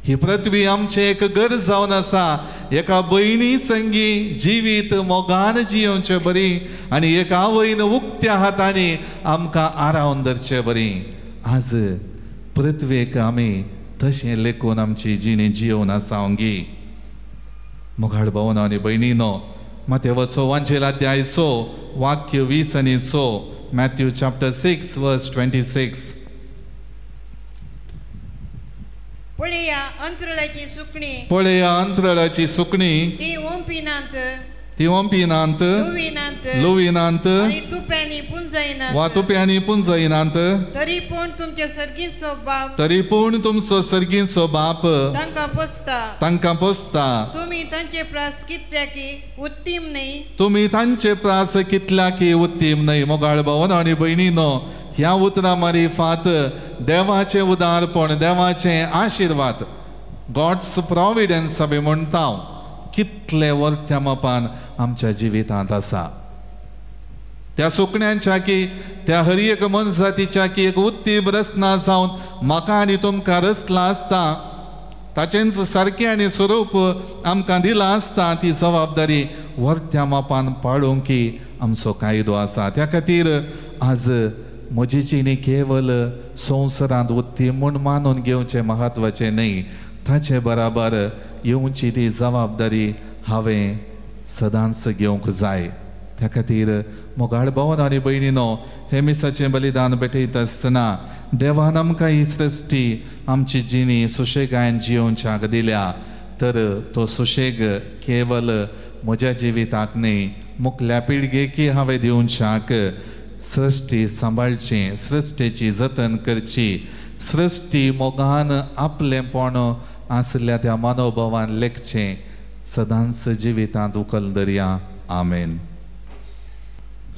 ही पृथ्वी आमचें एक घर जावन आसा, एका भयणी संगी जिवीत मोगान जियोवचें बरी आनी एका आवयन उक्त्या हातांनी आमकां आरावन धरचें बरी. आज पृथ्वेक आमी तशें लेखून आमची जिणी जियोवन आसा अंगी. मोगाळ भावना आनी भयणीनो, मातेवचो वांजेल अध्याय 6 वाक्य 20 आनी 6, मॅथ्यू चॅप्टर 6 वर्स 26. पळया अंतरळाची सुकणी, पळया अंतरळाची सुकणी, ती ओंपिनात, ती ओंपिनात, लुविनात, लुविनात आनी तुप्यांनी पुंजायनात, वा तुप्यांनी पुंजायनात, तरी पूण तुमचे सर्गीचो बाप, तरी पूण तुमचो सर्गीचो बाप तांकां पोसता, तांकां पोसता. तुमी तांचे प्रास कितल्या की उत्तीम न्हय, तुमी तांचे प्रास कितल्या की उत्तीम न्हय. मोगाळ भावना आनी भयणीनो, ह्या उतरां मारिफात देवाचें उदारपण, देवाचें आशिर्वाद, गॉड्स प्रॉविडन्स आमी म्हणटा, कितले वर्त्या मापान आमच्या जिवितांत आसा. त्या सुकण्यांच्या की त्या हर एक मनजातीच्या की एक उत्तीम रचना जावन म्हाका आनी तुमकां रचला आसता, ताचेंच सारकें आनी स्वरूप आमकां दिलां आसता, ती जबाबदारी वर्त्या मापान पाळूंक की आमचो कायदो आसा. त्या खातीर आज म्हजी जिणी केवल संवसारांत उत्तीम म्हूण मानून घेवचें म्हत्वाचें न्हय, ताचे बराबर येवची ती जबाबदारी हांवें सदांच घेवंक जाय. त्या खातीर मोगाळ भावन आनी भयणीनो, हे मिसाचें बलिदान भेटयता आसतना देवान आमकां ही सृश्टी आमची जिणी सुशेगायन जियोवच्याक दिल्या, तर तो सुशेग केवल म्हज्या जिविताक न्हय, मुखल्या पिळगेकी हांवें दिवच्याक सृश्टी सांबाळची, सृश्टीची जतन करची, सृश्टी मोगान आपलेंपण आसल्या त्या मनोभावान लेखचें सदांच जिवितांत उखल दरया. आमेन.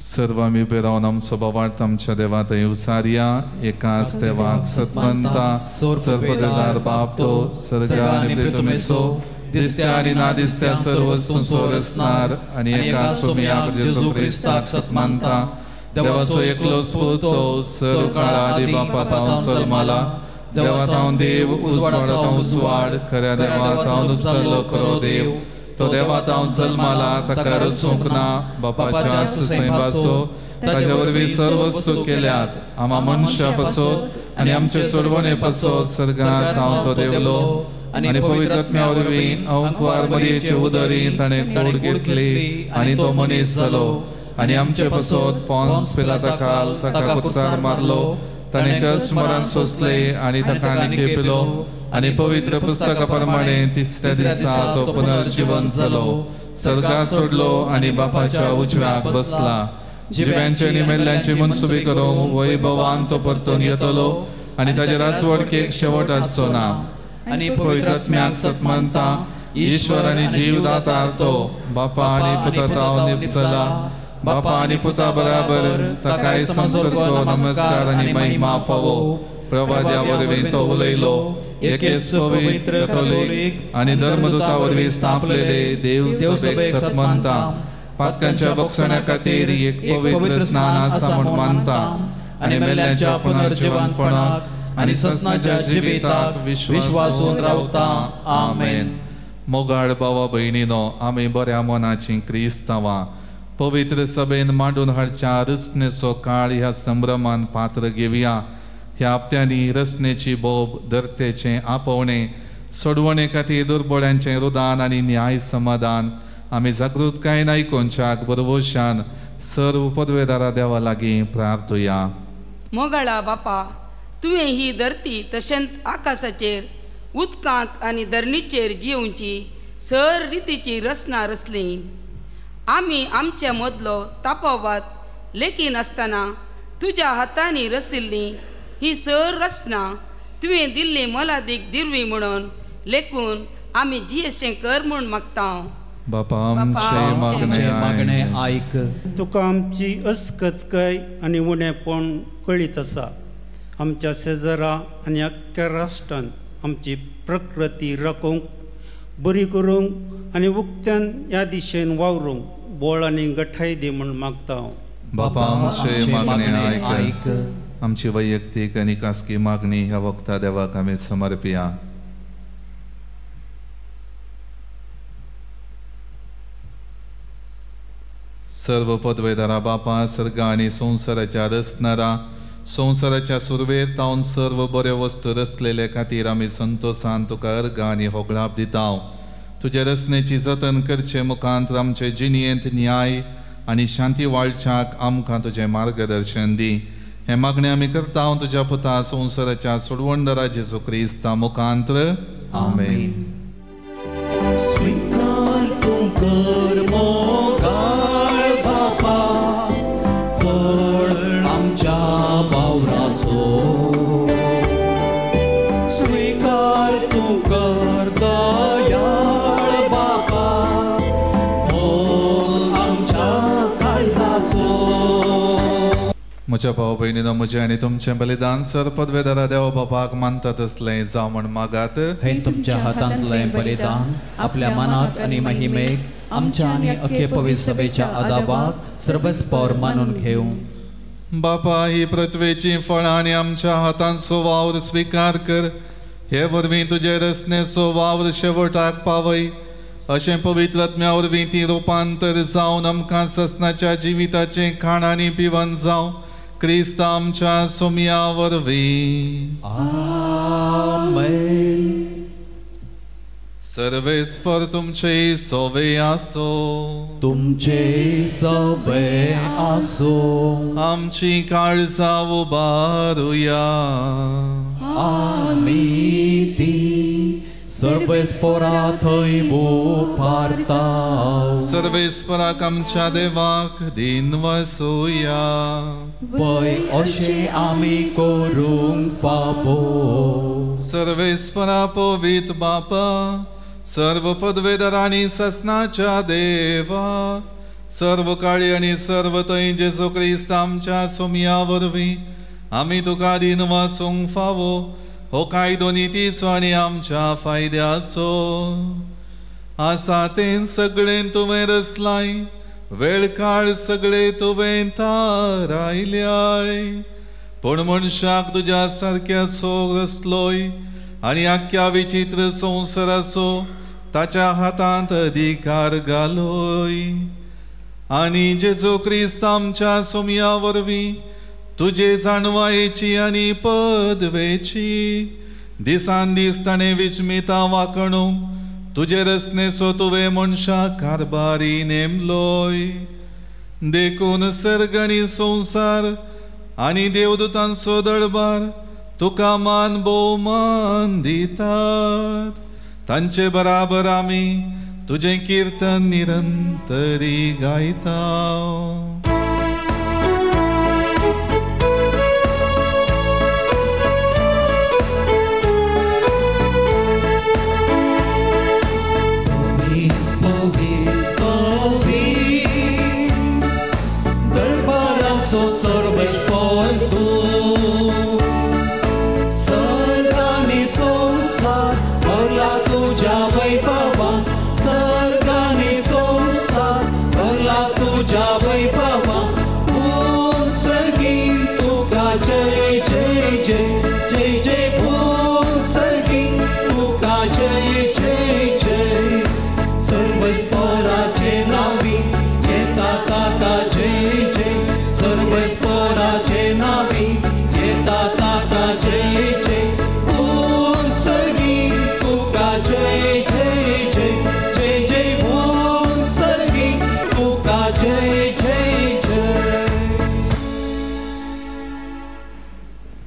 सर्व आमी उबे रावन आमचो भावार्थ आमच्या देवा थंय उसारया. एकाच देवाक सतवंता सर्वदार बाप तो सर्ग आनी पृथ्वीचो दिसत्या आनी ना दिसत्या सर्व वस्तूंचो रचणार आनी एका सोम्याक जेजू क्रिस्ताक सतमानता, देवाचो एकलो पूत तो सर्व काळा आदी बापा तावन जल्माला, देवा तावन देव, उजवाडा तावन उजवाड, खऱ्या देवा तावन उपसरलो खरो देव, तो देवा तावन जल्माला, ताका रचूंक ना, बापाच्या सुसैंबाचो, ताच्या वरवीं सर्व वस्तू केल्यात, आमा मनशा पासत आनी आमचे सोडवणे पासत सर्गांत हांव तो देवलो आनी पवित्र आत्म्या वरवीं अंकुवार मरियेचे उदरी ताणें कूड घेतली आनी तो मनीस जालो आनी आमचे पासत पॉन्स पिलाता काल ताका कुर्सार मारलो, ताणें कश्ट मरण सोंसले आनी ताका आनी खेपलो आनी पवित्र पुस्तका प्रमाणे तिसऱ्या दिसा तो पुनर्जीवन जालो, सर्गात सोडलो आनी बापाच्या उजव्याक बसला, जिव्यांचे आनी मेल्ल्यांची मनसुबी करूंक वैभवान तो परतून येतलो आनी ताजे राजवडकेक शेवट आसचो ना. आनी पवित्र आत्म्याक सतमानता, ईश्वर आनी जीवदातार तो बापा आनी पुता तावन निपसला, बापा आनी पुता बराबर ताकाय संसर्गो नमस्कार आनी महिमा फावो. प्रवाद्या वरवीं तो उलयलो, एकेच पवित्र कथोलीक आनी धर्मदूता वरवीं स्थापलेले देव सभेक सतमानता, पातकांच्या बक्षण्या खातीर एक पवित्र स्नान आसा म्हूण मानता आनी मेल्ल्यांच्या पुनर्जीवनपणाक आनी ससनाच्या जिविताक विश्वासून रावता. आमेन. मोगाळ भावा भयणीनो, आमी बऱ्या मनाची क्रिस्तांवां पवित्र सभेन मांडून हाडच्या रचनेचो काळ ह्या संभ्रमान पात्र घेवया. ह्या हप्त्यांनी रचनेची बोब, धरतेचें आपोवणें, सोडवणे खातीर दुर्बळ्यांचें रुदान आनी न्याय समाधान आमी जागृतकायेन आयकुच्याक बरवशान सर्व पदवेदारा देवा लागीं प्रार्थुया. मोगाळा बापा, तुवें ही धरती तशेंच आकाशाचेर, उदकांत आनी धरणीचेर जियोवची सर रितीची रचना रचली. आमी आमचे मदलो तापोवात लेखी नासतना तुज्या हातांनी रचिल्ली ही सर रचना तुवें दिल्ली मोलादीक दिरवी म्हणून लेखून आमी जियेशें कर म्हूण मागता. बापा आमचें मागणें आयक. तुका आमची अस्कतकाय आनी उणेपण कळीत आसा. आमच्या शेजरा आनी अख्ख्या राष्ट्रान आमची प्रकृती राखूंक, बरी करूंक आनी उक्त्यान ह्या दिशेन वावरूंक बोळ आनी गठाय दी म्हूण मागता हांव. बापा आमचे मागणे आयक. आमची वैयक्तीक आनी खासगी मागणी ह्या वखता देवाक आमी समर्पिया. सर्व पदवेदारा बापा, सर्ग आनी संवसाराच्या रचणारा, संवसाराच्या सुरवेर तावन सर्व बऱ्यो वस्तू रचलेले खातीर आमी संतोशान तुका अर्गां आनी होगळाप दिता. तुजे रचनेची जतन करचे मुखांत आमचे जिणयेंत न्याय आनी शांती वाळच्याक आमकां तुजें मार्गदर्शन दी. हें मागणें आमी करता तुज्या पुता संवसाराच्या सोडवणदारा जेजू क्रिस्ता मुखांत्र. आमेन. स्वीकार तूं कर मोगाळ बापा, फळ आमच्या वावराचो. स्वीकार तूं कर दयाळ बापा, मोग आमच्या काळजाचो. म्हज्या भाव भयणीनो, म्हजें आनी तुमचें बलिदान सर पदवेदारा देव बापाक मानता तसलें जावं म्हण मागात. हें तुमच्या हातांतलें बलिदान आपल्या मनाक आनी महिमेक आमच्या आनी अख्खे पवित्र सभेच्या आदाबाक सर्वस्पर मानून घेवं. बापा, ही पृथ्वेची फळां आनी आमच्या हातांचो वावर स्विकार कर. हे वरवीं तुजे रचनेचो वावर शेवटाक पावय. अशें पवित्र आत्म्या वरवीं ती रुपांतर जावन आमकां ससनाच्या जिविताचें खाण आनी पिवन जावं. क्रिस्त आमच्या सोमया वरवीं. आमेन. सर्वेस्पर तुमचे सोवे आसो. तुमचे सोवे आसो. आमची काळजां उबारुया. आमी ती सर्वेस्परा थंय उबारता. सर्वेस्पराक आमच्या देवाक दिन वसोया. पय अशें आमी करूंक फावो. सर्वेस्परा पवित्र बापा, सर्व पदवेदार आनी ससनाच्या देवा, सर्व काळी आनी सर्व थंय जेजू क्रिस्त आमच्या सोमया वरवीं आमी तुका दिन वासूंक फावो. हो कायदो नितीचो आनी आमच्या फायद्याचो आसा. तें सगळें तुवें रचलाय, वेळ काळ सगळे तुवें थारायल्याय. पूण मनशाक तुज्या सारक्याचो रचलोय आनी आख्ख्या विचित्र संवसाराचो ताच्या हातांत अधिकार घालोय. आनी जेजू क्रिस्त आमच्या सोमया वरवीं तुजे जाणवायेची आनी पदवेची दिसान दीस ताणें विस्मिता वाकणूंक तुजे रचनेचो तुवें मनशाक कारभारी नेमलोय. देखून सर्ग आनी संवसार आनी देवदूतांचो दरबार तुका मान भोवमान दितात. तांचे बराबर आमी तुजें किर्तन निरंतरी गायता.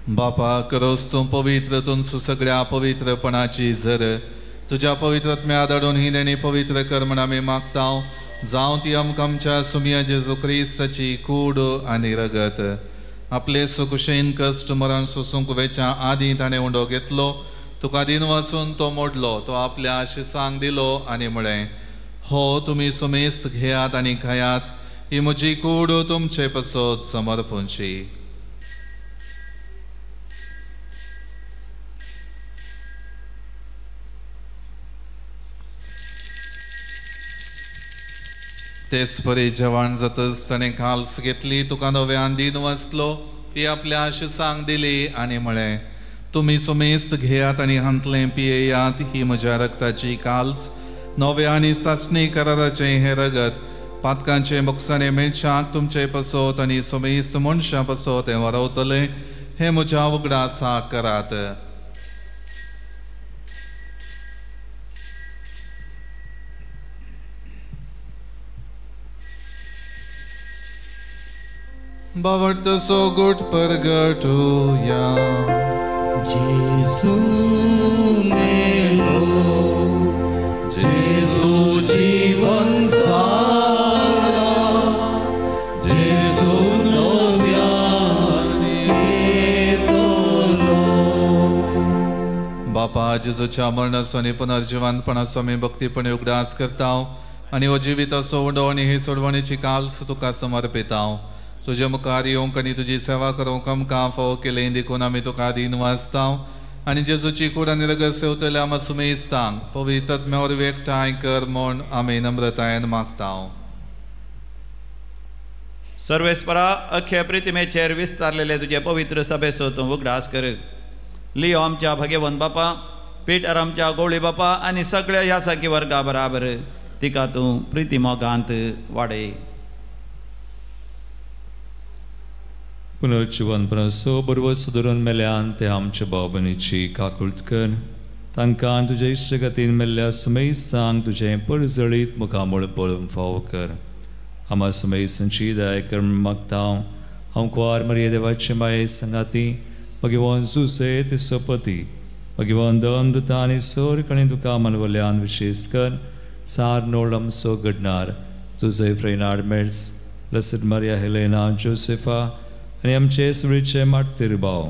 बापा, करोस तूं पवित्र तुमचो सगळ्या पवित्रपणाची झर तुज्या पवित्र आत्म्या धाडून ही देणी पवित्र कर म्हण आमी मागता. जावं ती आमकां आमच्या सुमया जेजू क्रिस्ताची कूड आनी रगत. आपले सुकुशेन कश्ट मरण सोसूंक वेच्या आदीं ताणें उंडो घेतलो, तुका दिन वाचून तो मोडलो, तो आपल्या शिसांक दिलो आनी म्हळें, हो तुमी सुमेस घेयात आनी खायात, ही म्हजी कूड तुमचे पसत समर्पूंची. तेच परी जेवण जातच ताणें काल्स घेतली, तुका नव्यान दिन वाचलो, ती आपल्या शिसांक दिली आनी म्हळें, तुमी सुमेस घेयात आनी हांतलें पियेयात, ही म्हज्या रक्ताची काल्स, नव्या आनी सासणी कराराचें हें रगत पातकांचे बोगसाणे मेळच्याक तुमचे पसत आनी सुमेस मनशां पसत हें वारवतलें, हें म्हज्या उगडासाक करात. बावडतो सोगूट परगटुया. जेजू मेलो, जेजू जीवन जाला, जेजू नव्यान येतलो. बापा, जेजूच्या मरणाचो आनी पुनर्जिवंतपणाचो आमी भक्तीपणे उगडास करता आनी हो जिविताचो उंडो आनी ही सोडवणीची काल्स तुका समर्पिता. तुजे मुखार येवंक आनी तुजी सेवा करूंक आमकां फावो केलें देखून आमी तुका दीन वाचता आनी जेजूची कूड आनी रगत सेवतल्या आमकां सुमेस्तांक पवित्र आत्म्या वरवीं एकठांय कर म्हूण आमी नम्रतायेन मागता. सर्वेस्परा, अख्खे प्रितिमेचेर विस्तारलेले तुजे पवित्र सभेचो तूं उगडास कर. लियो आमच्या भगेवन बापा, पीटर आमच्या गोवळी बापा आनी सगळ्या ह्या साकी वर्गा बराबर तिका तूं प्रिती मोगांत वाडय. पुनर्जिवनपणाचो बरोबर सुदरून मेल्यान ते आमच्या भाव भयणीची काकूळट कर. तांकां तुजे इश्टगतीन मेल्ल्या सुमेस्तांक तुजें परजळीत मुखामळ पळोवंक फावो कर. आमा सुमेस्तांची दया कर म्हूण मागता. हांव कुवार मरिये देवाचे माये संगाती भगवान जुसे ते सोपती भगवान दम दुता आनी सोर कणी तुका मनवल्यान विशेश कर सार नोळ आमचो घडणार Jose Fernand Mets, blessed Maria Helena Josefa आनी आमचे सुळीचे मार्तीर भाव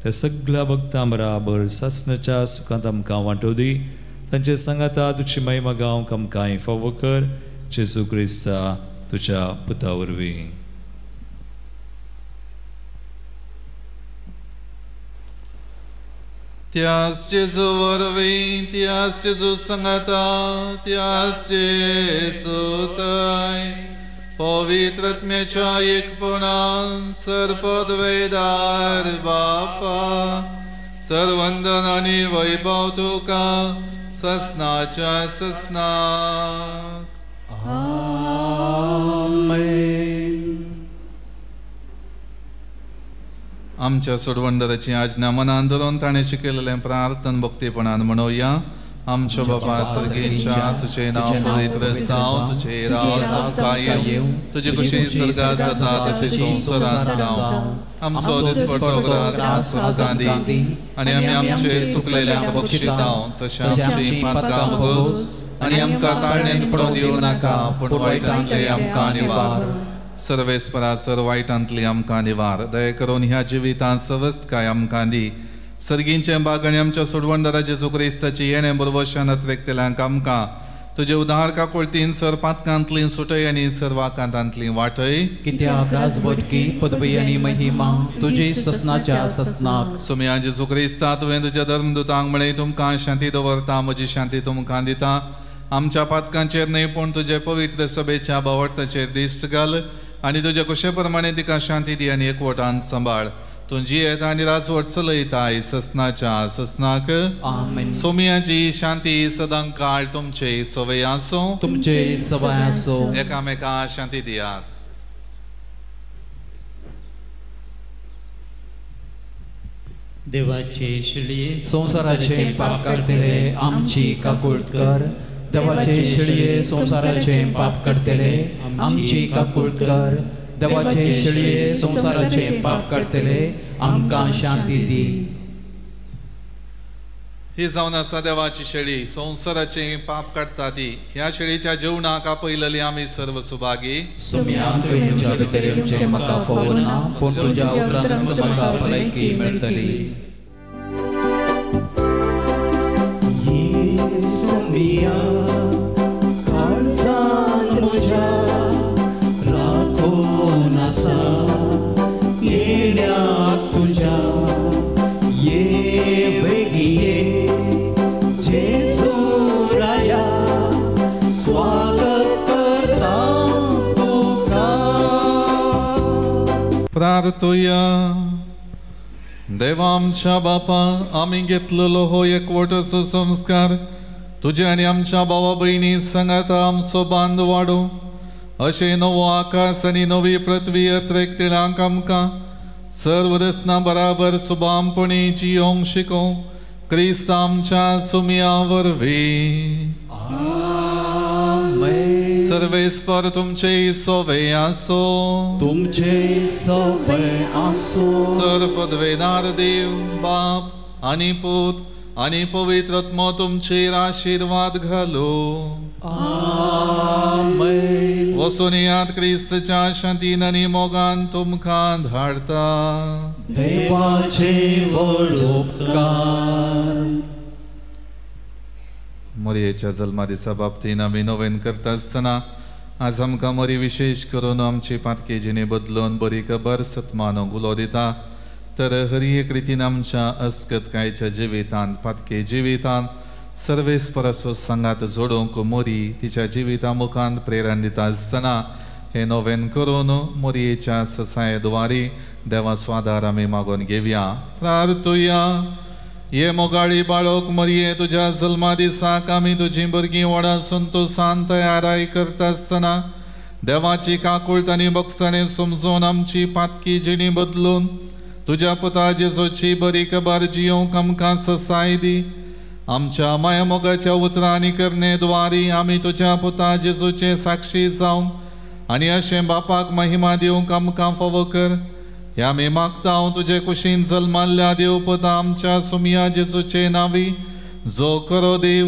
त्या सगळ्या भक्तां बराबर सासणाच्या सुखांत आमकां वांटो दी. तांचे सांगाता तुजी महिमा गावंक आमकां फावो कर. जेजू क्रिस्ता तुज्या पुता वरवीं. त्यास जेजू वरवीं, त्यास जेजू सांगाता, त्यास जेजू थंय पवित्र आत्म्याच्या एकपणान सर्पद्वैदार बापा, सर्वंदन आनी वैभव तुका ससनाच्या ससनाक. आमेन. आमच्या सोडवणदाराची आज्ञा मनान धरून ताणें शिकयलेलें प्रार्थन भक्तीपणान म्हणोया. आमच्या बापा सर्गेच्या, तुझे नांव पवित्र जावं, तुझे राज आमकां येवं, तुजी खुशी स्वर्गात जाता तशी संवसारांत जावं. आमचो दिसपट्टो ग्रास आमकां दी आनी आमी आमचे चुकलेल्यांक बक्षिता तशें आमची पातकां भोगोस आनी आमकां ताळणेंत पडोवंक दिवं नाका, पूण वायटांतले आमकां निवार. सर्वेस्परा सर वायटांतली आमकां निवार. दया करून ह्या जिवितांत सवस्तकाय आमकां दी. सर्गींचे बाग आनी आमच्या सोडवणदारा जेजू क्रिस्ताची येणें बरवशान अत्रेकतल्यांक आमकां तुजे उदार काकुळतीन सर पातकांतली सुटय आनी सर्वाकांतांतली वाटय. कित्याक राजवटकी पदवी आनी महिमा तुजी ससनाच्या ससनाक. सोम्या जेजू क्रिस्ता, तुवें तुज्या धर्मदूतांक म्हळें, तुमकां शांती दवरता, म्हजी शांती तुमकां दिता. आमच्या पातकांचेर न्हय पूण तुजे पवित्र सभेच्या बावडताचेर दिश्ट घाल आनी तुज्या कुशे प्रमाणे तिका शांती दी आनी एकवटान सांबाळ. तूं जियेता आनी राजवट चलयताय ससनाच्या ससनाक. आमेन. सोमियाची शांती सदां काळ तुमचे सवय आसूं, तुमचे सवय आसूं. एकामेका शांती दियात. देवाचे शेळये संवसाराचे पाप काडटले आमची काकूळट कर. देवाचे शेळये संवसाराचे पाप काडटले आमची काकूळट कर. देवाचे शेळये संवसाराचे पाप काडटले आमकां शांती दी. ही जावन आसा देवाची शेळी, संवसाराचे पाप काडटा ती. ह्या शेळीच्या जेवणाक आपयलेली आमी सर्व सुभागी. सोम्या, तुवें म्हज्या भितर येवचें म्हाका फावो ना, पूण तुज्या उपरांत म्हाका भलायकी मेळटली. सोमिया काळजान म्हज्या राखून आसा येण्याक तुज्या, ये बेगी ये जेजू राया, स्वागत करता प्रार्थुया. देवा आमच्या बापा, आमी घेतलेलो हो एकवटाचो संस्कार तुजे आनी आमच्या भावा भयणी सांगाता आमचो बांद वाडो, अशें नवो आकाश आनी नवी पृथ्वी अत्रेक तिळांक आमकां सर्व रचना बराबर सुबामपणी जियोंक शिकोवंक क्रिस्त आमच्या सुमया वरवीं. सर्वेस्पर तुमचे सोवे आसो, तुमचे सोवे आसो. सर पदवेदार देव बाप आनी पूत आनी पवित्र आत्मो तुमचेर आशिर्वाद घालो. आमेन. वचून याद क्रिस्तच्या शांतीन आनी मोगान तुमकां धाडता. देवाचे व्हड उपकार. मोरयेच्या जल्मा दिसा बाबतीन आमी नोवेन करता आसतना आज आमकां मोरी विशेश करून आमची पातके जिणे बदलून बरी खबर सतमानो गुलो दिता, तर हर एक रितीन आमच्या अस्कतकायच्या जिवितांत पातके जिवितांत सर्वेस्पराचो सांगात जोडूंक मोरी तिच्या जिविता मुखांत प्रेरण दिता आसतना हे नोवेन करून मोरयेच्या ससायद्वारी देवाचो आदार आमी मागून घेवया. प्रार्थुया. ये मोगाळी बाळक मरये, तुज्या जल्मा दिसाक आमी तुजी भुरगीं व्हडा संतोसान तयाराय करता आसतना देवाची काकूळट आनी बक्षाणे समजून आमची पातकी जिणी बदलून तुज्या पुता जेजूची बरी खबर जियोंक आमकां ससाय दी. आमच्या माया मोगाच्या उतरां आनी करणे द्वारी आमी तुज्या पुता जेजूचे साक्षी जावंक आनी अशें बापाक महिमा दिवंक आमकां फावो कर. ह्या आमी मागता हांव तुजे कुशीन जल्माल्ल्या देव पुता आमच्या सुमया जेजूचे नांवी, जो खरो देव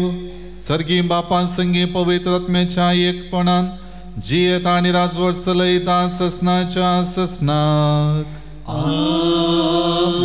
सर्गी बापान संगी पवित्र आत्म्याच्या एकपणान जियेता आनी राजवट चलयता ससनाच्या ससनाक. आमेन.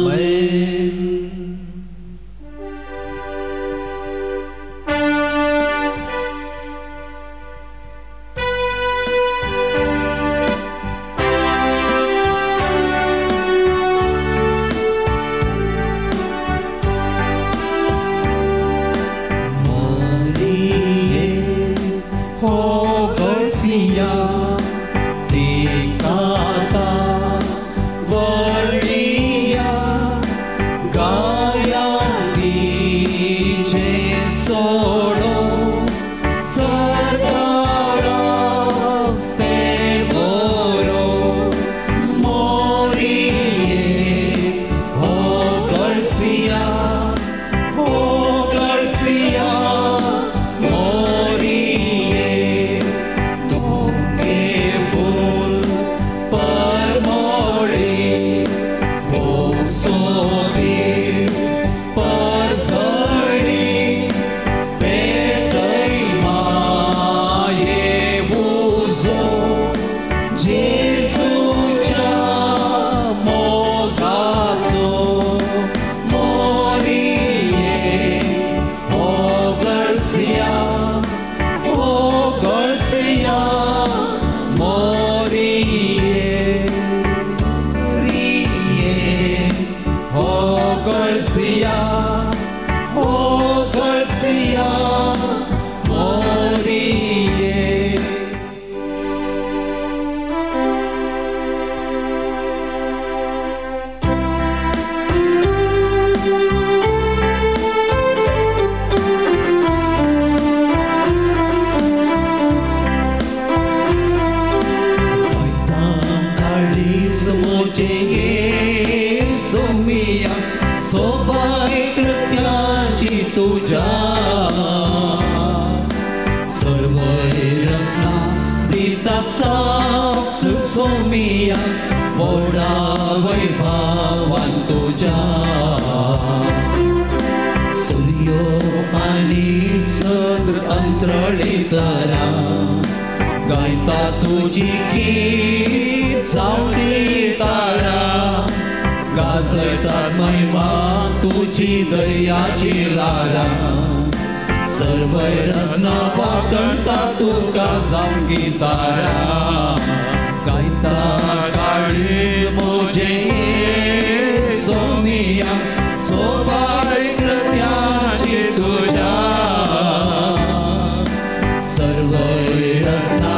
तुझ्या सर्व रसना